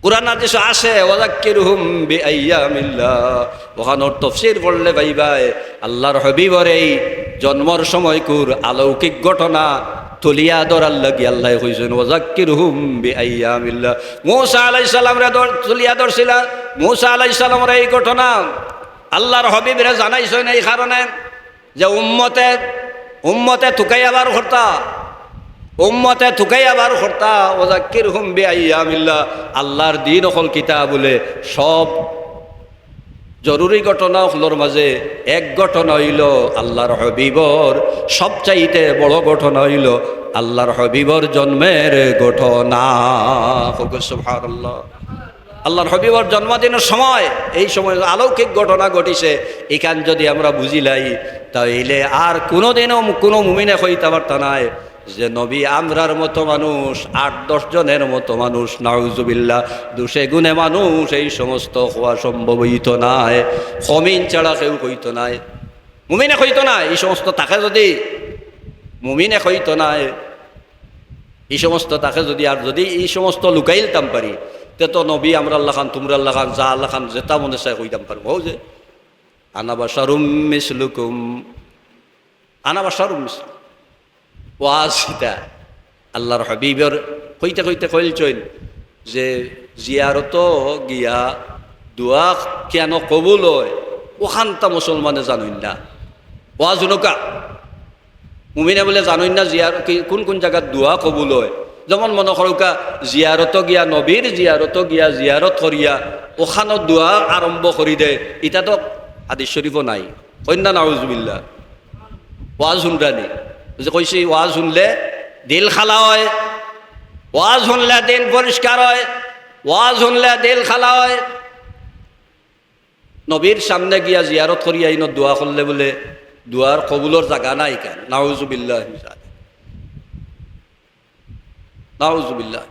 কুরআন হাদিসও আছে, "ওয়াযাক্কিরহুম বিআইয়ামিল্লাহ।" ওখানোর তফসির পড়লে ভাই ভাই, আল্লাহর হাবিবর এই জন্মর সময়কুর অলৌকিক ঘটনা তুলিয়া ধরার লাগি আল্লায় কইছইন, "ওয়াযাক্কিরহুম বিআইয়ামিল্লাহ।" মুসা আলাইহিস সালামরে ধর-, তুলিয়া ধরছিলা, মুসা আলাইহিস সালামর এই ঘটনা আল্লাহর হাবিবরে জানাইছইন এই কারণে যে উম্মতে, উম্মতে তুকাইয়া বার করতা, উম্মতে তুকাইয়া বার করতা, "ওয়াযাক্কিরহুম বিআইয়ামিল্লাহ।" আল্লাহর দিন অকল কিতা বুলে, সব জরুরি ঘটনা অকলর মাঝে এক ঘটনা অইলো আল্লাহর হাবিবর, সবচাইতে বড় ঘটনা অইলো আল্লাহর হাবিবর জন্মের ঘটনা। কও সুবহানাল্লাহ। আল্লাহর হাবিবর জন্মদিনর সময়, এই সময় অলৌকিক ঘটনা ঘটিছে। ইখান যদি আমরা বুঝিলাই, তাইলে আর কুনুদিনও মু-, কুনু মুমিনে কইতা পারতা নায় যে নবী আমরার মতো মানুষ, আট দশ জনের মতো মানুষ, নাউজুবিল্লাহ, দুষে গুণে মানুষ, এই সমস্ত কওয়া সম্ভব অইতো নায়। কমিন ছাড়া কেউ কইতো নায়। মুমিনে কইতো নায়, এই সমস্ত থাকে যদি, মুমিনে কইতো নায়, এই সমস্ত থাকে যদি, আর যদি এই সমস্ত লুকাইলতাম পারি, তে তো নবী আমরার লাখান, তুমরার লাখান, যার লাখান, যেটা মনে চায় কইতাম পারমু। অউ যে, "আনা বাশারুম মিসলুকুম, আনা বাশারুম মিসলুকুম।" ওয়াজ ইতা আল্লাহর হাবিবর কইতে কইতে কইলছইন যে, "জিয়ারতো গিয়া দোয়া কেনে কবুল অয়, অখানতা মুসলমানে জানইন না।" ওয়াজ হুনউক্কা। মুমিনে বুলে জানইন না জিয়ার-, কি, কুন কুন জাগাত দোয়া কবুল অয়। যেমন মনো করউক্কা, জিয়ারতো গিয়া, নবীর জিয়ারতো গিয়া, জিয়ারত করিয়া, অখানো দোয়া আরম্ভ করি দে, ইতা তো হাদিস শরীফো নাই। কইন না নাউজুবিল্লাহ। ওয়াজ হুনরানি। যে কইছি, ওয়াজ হুনলে দিল খালা অয়, ওয়াজ হুনলে দিল পরিষ্কার অয়, ওয়াজ হুনলে দিল খালা অয়। নবীর সামনে গিয়া জিয়ারত করিয়া ইনো দোয়া করলে বুলে দোয়ার কবুলর জাগা নাই কেন? নাউজুবিল্লাহ মিন যালিক। নাউজুবিল্লাহ।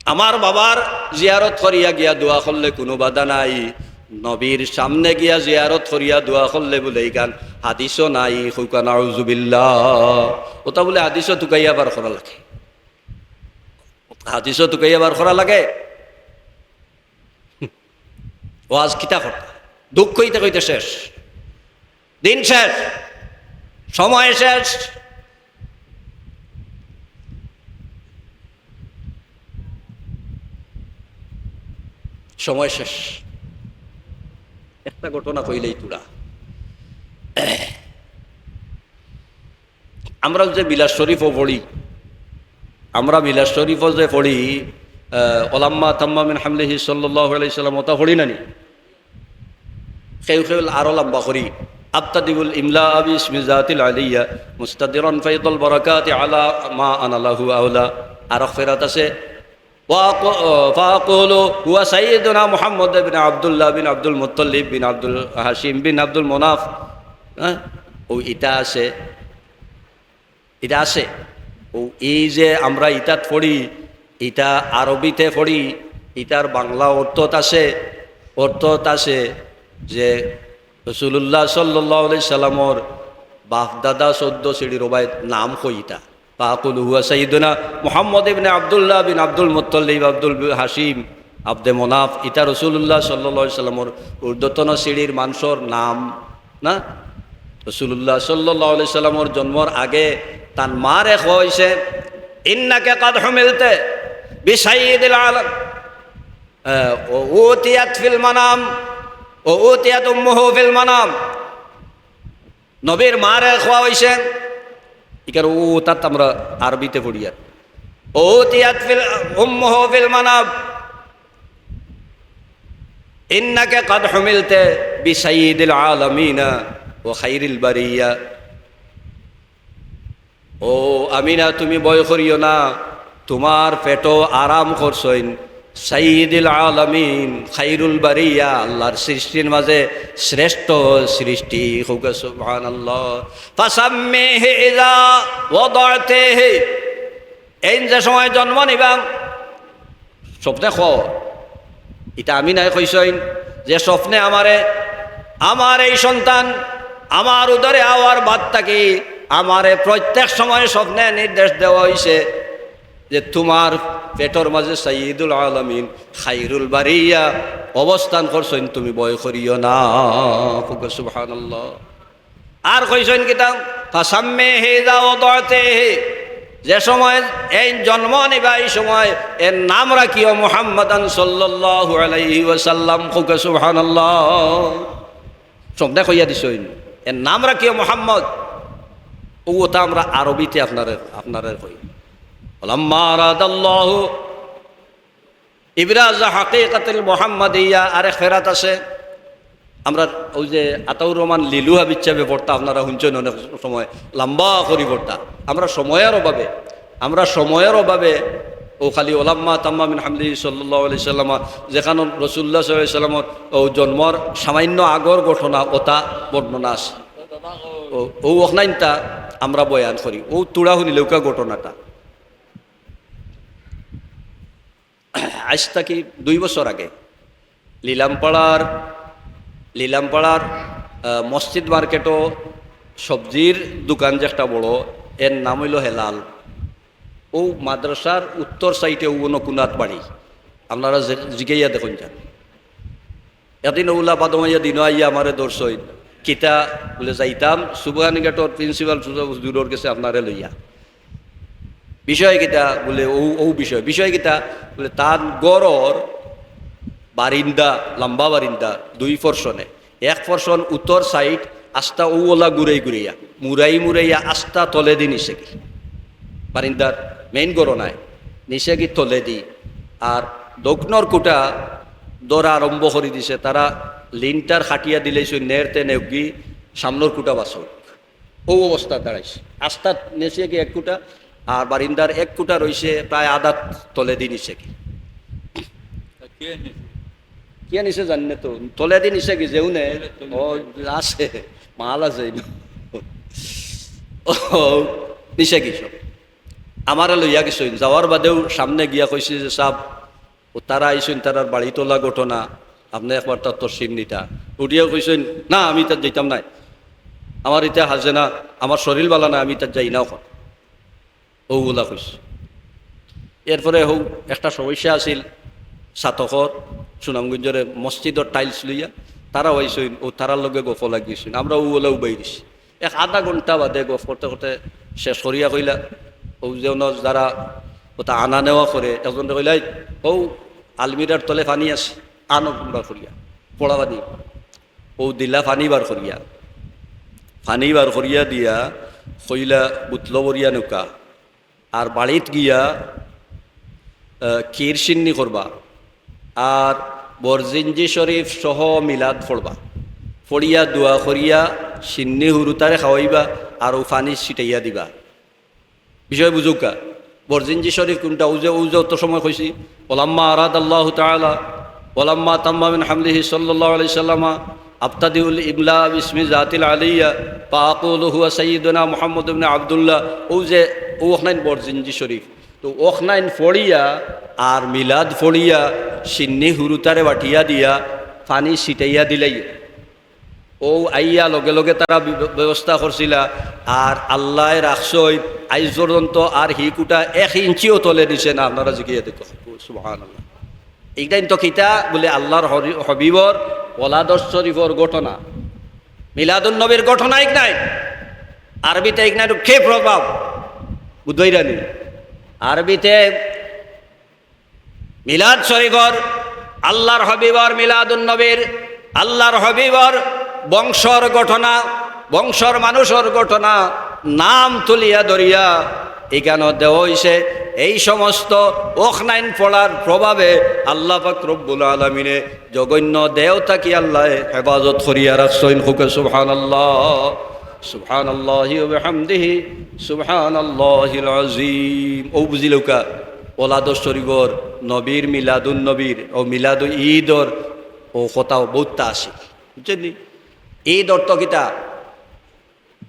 আমার বাবার জিয়ারত করিয়া গিয়া দোয়া করলে কুনু বাধা নাই, নবীর সামনে গিয়া জিয়ারত করিয়া দোয়া করলে বুলে ইখান হাদিসও নাই, কউক্কা নাউজুবিল্লাহ। অতা বুলে হাদিসও তুকাইয়া বার করা লাগে, হাদিসও তুকাইয়া বার করা লাগে। ওয়াজ কিতা করতা? দুঃখ কইতে কইতে শেষ, দিন শেষ, সময় শেষ, সময় শেষ। একটা ঘটনা কইলেই তুরা। আমরা যে মিলাদ শরীফও পড়ি, আমরা মিলাদ শরীফও যে পড়ি, আহ, "ওয়ালাম্মা তাম্মা মিন হামলিহি সাল্লাল্লাহু আলাইহি সাল্লাম", অতা পড়ি না নি? কেউ কেউ আরো লম্বা করি, "আবতাদিউল ইমলা বিসমি জাতিল আলিয়া, মুস্তাদিরান ফাইদাল বারাকাতি আলা মা আনা লাহু আওলা।" আরো ফেরাত আছে, ওয়া কো-, ফাকুলু হুয়া সাইয়্যিদুনা মুহাম্মদ বিন আব্দুল্লাহ বিন আব্দুল মুত্তালিব বিন আব্দুল হাশিম বিন আব্দুল মুনাফ। হ্যাঁ? অউ ইতা আছে, ইতা আছে। অউ এই যে আমরা ইতাত পড়ি, ইতা আরবিতে পড়ি, ইতার বাংলা অর্থত আছে, অর্থত আছে যে রাসূলুল্লাহ সাল্লাল্লাহু আলাইহি সাল্লামর বাপ দাদা চৌদ্দ সিঁড়ির ওবায়ত নাম কই ইতা। ফাকুলু হুয়া সাইয়্যিদুনা মুহাম্মদ ইবনে আব্দুল্লাহ বিন আব্দুল মুত্তালিব, আব্দুল হাশিম, আব্দে মনাফ, ইতা রাসূলুল্লাহ সাল্লাল্লাহু আলাইহি সাল্লামর ঊর্ধ্বতন সিঁড়ির মানষর নাম না? রাসূলুল্লাহ সাল্লাল্লাহু আলাইহি সাল্লামর জন্মর আগে তান মারে কইছে, "ইন্নাকা কাদ হুমিলতা বিসাইয়্যিদিল আলাম, আহ, ওয়া উতিয়াত ফিল মানাম, ওয়া উতিয়াত উম্মুহু ফিল মানাম।" নবীর মারে কওয়া অইছে, ইকার ও তাত আমরা আরবিতে পড়িয়ার। উতিয়াত ফিল, উম্মুহু ফিল মানাম। ইন্নাকা কাদ হুমিলতা বিসাইয়্যিদিল আলামিনা ওয়া খাইরিল বারিয়া। ও আমিনা, তুমি ভয় করিও না, তুমার পেটো আরাম করছইন সাইয়্যিদুল আলামিন, খাইরুল বারিয়া, আল্লাহর সৃষ্টির মাঝে শ্রেষ্ঠ সৃষ্টি। কউক্কা সুবহানাল্লাহ। ফাসাম্মিহি ইযা ওয়াদাতেহি, এইন যে সময় জন্ম নিবা, স্বপ্নে খ, ইটা আমিনায় কইছইন যে স্বপ্নে আমারে, আমার এই সন্তান আমার উদরে আওয়ার বাদ থাকি আমারে প্রত্যেক সময় স্বপ্নে নির্দেশ দেওয়া অইছে যে তুমার পেটর মাঝে সাইয়্যিদুল আলামিন, খাইরুল বারিয়া অবস্থান করছইন, তুমি ভয় করিও না। কউক্কা সুবহানাল্লাহ। আর কইছইন কিতা? ফাসাম্মিহি ইযা ওয়াদাতেহি, যে সময় এইন জন্ম নিবা, এই সময় এর নাম রাখিও মুহাম্মাদান সাল্লাল্লাহু আলাইহি ওয়াসাল্লাম। কউক্কা সুবহানাল্লাহ। স্বপ্নে কইয়া দিছইন, এর নাম রাখিও মুহাম্মদ। অউ কথা আমরা আরবিতে আপনারে, আপনারে কই। ওয়ালাম্মা আরাদাল্লাহু ইবরাজা হাকিকাতিল মুহাম্মাদিয়া, আরেক ফেরাত আছে। আমরা ওই যে আতাউর রহমান লিলু হাবিব সাহেবে পড়তা, আপনারা হুনছইন অনেক সময় লম্বা করি পড়তা। আমরা সময়র অভাবে, আমরা সময়র অভাবে ও খালি ওয়ালাম্মা তাম্মা মিন হামলিহি সাল্লাল্লাহু আলাইহি সাল্লাম, যেখানো রাসূলুল্লাহ সাল্লাল্লাহু আলাইহি সাল্লামর ও জন্মর সামান্য আগর ঘটনা ওতা বর্ণনা আছে। ও, ও অখনাইনতা আমরা বয়ান করি, ও তুড়া হুনিলেউক্কা ঘটনাটা। আইজ থাকি দুই বছর আগে লিলামপাড়ার, লিলামপাড়ার, আহ, মসজিদ মার্কেটো সবজির দোকান যে একটা বড়, এর নাম অইলো হেলাল। ও মাদ্রাসার উত্তর সাইডে ও অনো কুনাত বাড়ি। আপনারা যে, জিগাইয়া দেখইন যান। একদিন অউলা বাদমাইয়া দিনো আইয়া আমারে ধরছইন। কিতা বুলে যাইতাম সুবহানি গেটর প্রিন্সিপাল হুজুরর গেছে আপনারে লইয়া। বিষয় কিতা বুলে ও, ও বিষয়, বিষয় কিতা বুলে তান ঘরর বারিন্দা, লম্বা বারিন্দা, দুই portion-এ, এক portion উত্তর side আস্তা অউলা ঘুরাই ঘুরাইয়া, মুড়াই মুড়াইয়া আস্তা তলেদি নিছেগি। বারিন্দার main ঘর নায়, নিছেগি তলেদি। আর দক্ষিণর কুটা ধরা আরম্ভ করি দিছে, তারা লিন্টার খাটিয়া দিলাইছইন, নেড়তে নেউগি সামনর কুটা বাসো। অউ অবস্থা দাঁড়াইছে। আস্তা নিছেগি এক কুটা, আর বারিন্দার এক কুটা রইছে প্রায় আধাত তলেদি নিছেগি। তা কে নিছে? কে নিছে জানি না তো, তলেদি নিছেগি যেউনে। তলে, তলে। ও, আছে, মাল আছে। ও, নিছেগি সব। আমারে লইয়া গেছইন, যাওয়ার বাদেউ সামনে গিয়া কইছি যে, "সাব, ও তারা আইছইন, তারার বাড়িত অলা ঘটনা, আপনে একবার তার তসরিফ নিতা।" উঠিয়া কইছইন, "না, আমি তাত যাইতাম নায়, আমার ইতা হাজে না, আমার শরীর বালা নায়, আমি তাত যাই না অখন।" অউ অলা কইছে। এরপরে হউ একটা সমস্যা আছিল, ছাতকর সুনামগঞ্জরে মসজিদর tiles লইয়া, তারাও আইছইন, ও তারার লগে গফ লাগিছইন, আমরা অউ অলা উবাই দিছি। এক আধা ঘন্টা বাদে গফ করতে করতে শেষ করিয়া কইলা, অউ যে অনো যারা ওতা আনা নেওয়া করে, একজনরে কইলা, "এই, অউ আলমিরার তলে পানি আছে, আনো বার করিয়া, পড়া পানি।" অউ দিলা পানি বার করিয়া, পানি বার করিয়া দিয়া কইলা, "বুতলো ভরিয়া নেউক্কা, আর বাড়িত গিয়া, আহ, ক্ষীর শিন্নি করবা, আর বরজিঞ্জি শরীফ সহ মিলাদ পড়বা, পড়িয়া দোয়া করিয়া শিন্নি হুরুতারে খাওয়াইবা, আর অউ পানি ছিটাইয়া দিবা।" বিষয় বুঝউক্কা, বরজিঞ্জি শরীফ কুনটা? অউ যে, অউ যে অত সময় কইছি, "ওয়ালাম্মা আরাদাল্লাহু তাআলা, ওয়ালাম্মা তাম্মা মিন হামলিহি সাল্লাল্লাহু আলাইহি সাল্লামা, আবতাদিউল ইমলা বিসমি জাতিল আলিয়া, ফাআকুলু হুয়া সাইয়্যিদুনা মুহাম্মদ ইবনে আব্দুল্লাহ।" অউ যে, অউ অখনাইন বরজিঞ্জি শরীফ। তো অখনাইন পড়িয়া আর মিলাদ পড়িয়া শিন্নি হুরুতারে বাটিয়া দিয়া পানি ছিটাইয়া দিলাই। অউ আইয়া লগে লগে তারা বি-, ব্যবস্থা করছিলা, আর আল্লায় রাখছইন, আইজ পর্যন্ত আর হি কুটা এক ইঞ্চিও তলে নিছে না। আপনারা জিগাইয়া দেখউক্কা, সুবহানাল্লাহ। ইখান তো কিতা বুলে আল্লাহর হরি-, হবিবর ওলাদত শরীফর ঘটনা, মিলাদুন নবীর ঘটনা ইখান। আরবিতে ইখান কে প্রভাব বুঝাইরানি? আরবিতে মিলাদ শরীফর, আল্লাহর হবিবর মিলাদুন নবীর, আল্লাহর হবিবর বংশর ঘটনা, বংশর মানুষর ঘটনা, নাম তুলিয়া ধরিয়া ইখানো দেওয়া অইছে। এই সমস্ত অখনাইন পড়ার প্রভাবে আল্লাহ পাক রব্বুল আলামিনে জঘন্য দেও থাকি আল্লায় হেফাজত করিয়া রাখছইন। কউক্কা সুবহানাল্লাহ। সুবহানাল্লাহি ওয়া বিহামদিহি, সুবহানাল্লাহিল আযীম। অউ বুঝিলাউক্কা, ওলাদর শরীফর, নবীর মিলাদুন নবীর, অউ মিলাদু ঈদর, অউ কথা বউততা আছে, বুঝছইন নি? ঈদ অর্থ কিতা?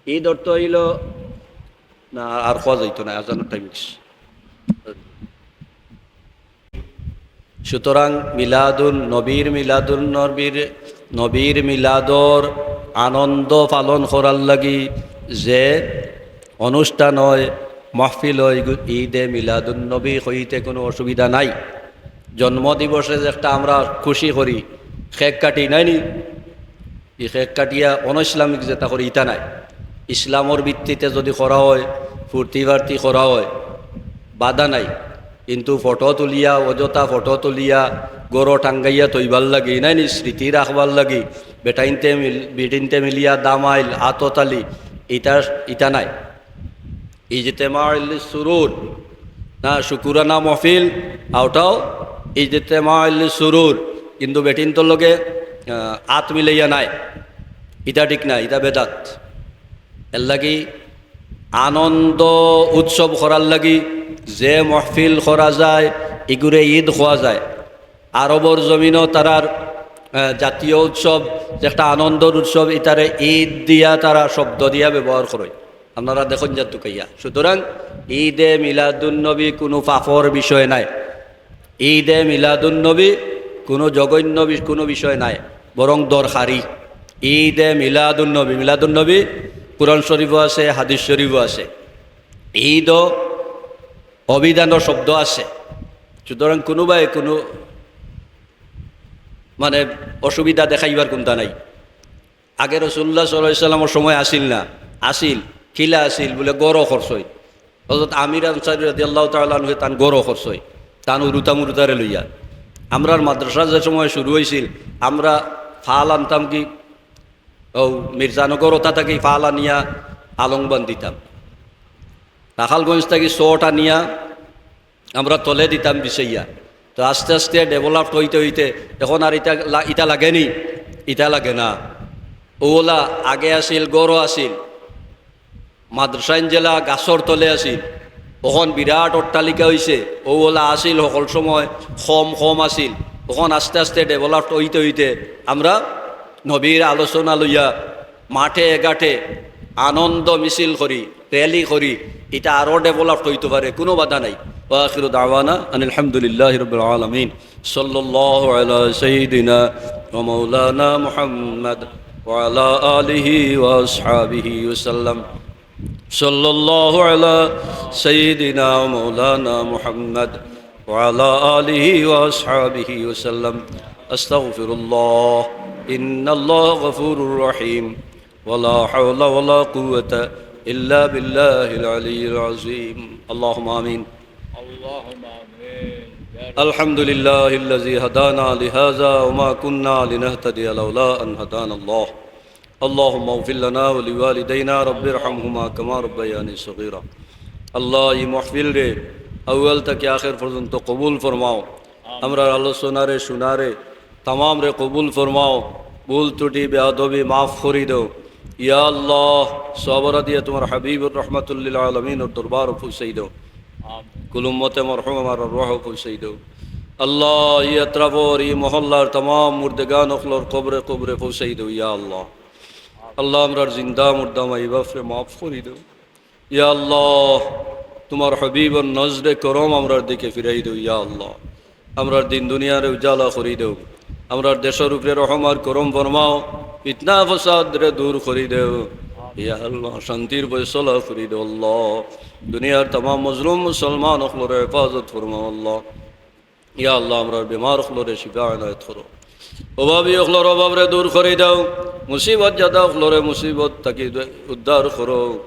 ঈদ অর্থ অইলো, না, আর কওয়া যাইতো না, আজানর টাইম অইছে। সুতরাং মিলাদুন নবীর, মিলাদুন নবীর, নবীর মিলাদর আনন্দ পালন করার লাগি যে অনুষ্ঠান অয়, মাহফিল অয়, ইগু-, ঈদে মিলাদুন নবী কইতে কুনু অসুবিধা নাই। জন্মদিবসে যে একটা আমরা খুশি করি, কেক কাটি, নায় নি? ই কেক কাটিয়া অনইসলামিক যেটা করি, ইটা নায়। ইসলামর ভিত্তিতে যুদি করা অয়, ফুর্তি ফার্তি করা অয়, বাধা নাই। কিন্তু ফটো তুলিয়া, অযথা ফটো তুলিয়া, ঘরো টাঙ্গাইয়া থইবার লাগি, নায় নি, স্মৃতি রাখবার লাগি, বেটাইন্তে মিল-, বেটিন্তে মিলিয়া দামাইল, আততালি, ইটা, ইটা নায়। ইজতেমা লিস সুরুর, না, শুকুরানা মাহফিল, অটাও ইজতেমা লিস সুরুর, কিন্তু বেটিন্তর লগে, আহ, আত মিলাইয়া নায়, ইটা ঠিক নায়, ইটা বেদাত। এরলাগি আনন্দ উৎসব করার লাগি যে মাহফিল করা যায়, ইগুরে ঈদ কওয়া যায়। আরবর জমিনো তারার, আহ, জাতীয় উৎসব, যে একটা আনন্দর উৎসব, ইতারে ঈদ দিয়া তারা শব্দ দিয়া ব্যবহার করে। আপনারা দেখইন যার তুকাইয়া। সুতরাং ঈদে মিলাদুন নবী কুনু পাপর বিষয় নায়, ঈদে মিলাদুন নবী কুনু জঘন্য বি-, কুনু বিষয় নায়, বরং দরকারি। ঈদে মিলাদুন নবী, মিলাদুন নবী কুরআন শরীফো আছে, হাদিস শরীফো আছে। ঈদও অভিধানো শব্দ আছে। সুতরাং কুনুবায় কুনু, মানে, অসুবিধা দেখাইবার কুন্তা নাই। আগে রাসূলুল্লাহ সাল্লাল্লাহু আলাইহি ওয়াসাল্লামর সময় আছিল না? আছিল। কিলা আছিল? বুলে ঘরো করছইন। হযরত আমির আনসারী রাদিয়াল্লাহু তাআলা আনহু তান ঘরো করছইন। তান উরুতা মুরুতারে লইয়া। আমরার মাদ্রাসা যে সময় শুরু অইছিল, আমরা ফাল আনতাম কি, অউ মির্জানগর অতা থাকি ফাল আনিয়া আলং বান্ধিতাম। রাখালগঞ্জ থাকি চট আনিয়া আমরা তলে দিতাম বিছাইয়া। তো আস্তে আস্তে developed অইতে অইতে এখন আর ইটা লা-, ইটা লাগে নি? ইটা লাগে না। অউলা আগে আছিল, ঘরো আছিল, মাদ্রাসাইন যেলা গাছর তলে আছিল, অখন বিরাট অট্টালিকা অইছে। অউলা আছিল হকল সময় কম কম আছিল, অখন আস্তে আস্তে developed অইতে অইতে আমরা নবীর আলোচনা লইয়া মাঠে ঘাটে আনন্দ মিছিল করি, rally করি, ইটা আরো developed অইতো পারে, কুনু বাধা নাই। ওয়া আখিরু দাওয়ানা আনিল হামদুলিল্লাহি রাব্বিল আলামিন। সাল্লাল্লাহু আলা সাইয়্যিদিনা ওয়া মাওলানা মুহাম্মদ ওয়া আলা আলিহি ওয়া আসহাবিহি ওয়া সাল্লাম। সাল্লাল্লাহু আলা সাইয়্যিদিনা ওয়া মাওলানা মুহাম্মদ ওয়া আলা আলিহি ওয়া আসহাবিহি ওয়া সাল্লাম। আস্তাগফিরুল্লাহ, ইন্নাল্লাহা গফুরুর রহিম। ولا حول ولا قوة إلا بالله العلي العظيم. اللهم آمين. اللهم آمين. الحمد لله الذي هدانا لهذا وما كنا لنهتدي لولا أن هدانا الله. اللهم اغفر لنا ولوالدينا رب ارحمهما كما ربياني صغيرا. আল্লাহ, ই মাহফিলরে আউয়াল থাকি আখের পর্যন্ত কবুল ফরমাও। আমরার আলোচনারে, শুনারে, তামামরে কবুল ফরমাও। ভুল ত্রুটি বেয়াদবি মাফ করি দেও। ইয়া আল্লাহ, সওয়াব দিয়া তুমার হাবিবুর রহমাতুল্লিল আলামিনর দরবারো পৌঁছাই দেও। কুল উম্মতে মরহুম আমরার রুহো পৌঁছাই দেও। আল্লাহ, ই আতরাফর, ই মহল্লার তামাম মুর্দেগান অকলর কবরে কবরে পৌঁছাই দেও, ইয়া আল্লাহ। আল্লাহ, আমরার জিন্দা মুর্দা মাই বাফরে মাফ করি দেও। ইয়া আল্লাহ, তুমার হাবিবর নজরে করম আমরার দিকে ফিরাই দেও, ইয়া আল্লাহ। আমরার দিন দুনিয়ারে উজালা করি দেও। আমরার দেশর উপরে রহম আর করম ফরমাও, ফিতনা ফসাদরে দূর করি দেও। ইয়া আল্লাহ, শান্তির ফয়সালা করি দেও আল্লাহ। দুনিয়ার তামাম মজলুম মুসলমান অকলরে হেফাজত ফরমাও আল্লাহ। ইয়া আল্লাহ, আমরার বেমার অকলরে শিফা এনায়েত করো। অভাবী অকলর অভাবরে দূর করি দেও। মুসিবত জাদা অকলরে মুসিবত থাকি দে-, উদ্ধার করো।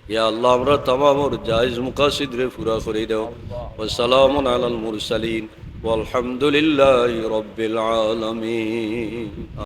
ইয়া আল্লাহ, আমরার তামামর জায়েজ মুকাসিদরে পুরা করি দেও। ওয়া সালামুন আলাল মুরসালিন ওয়ালহামদুলিল্লাহি রাব্বিল আলামিন।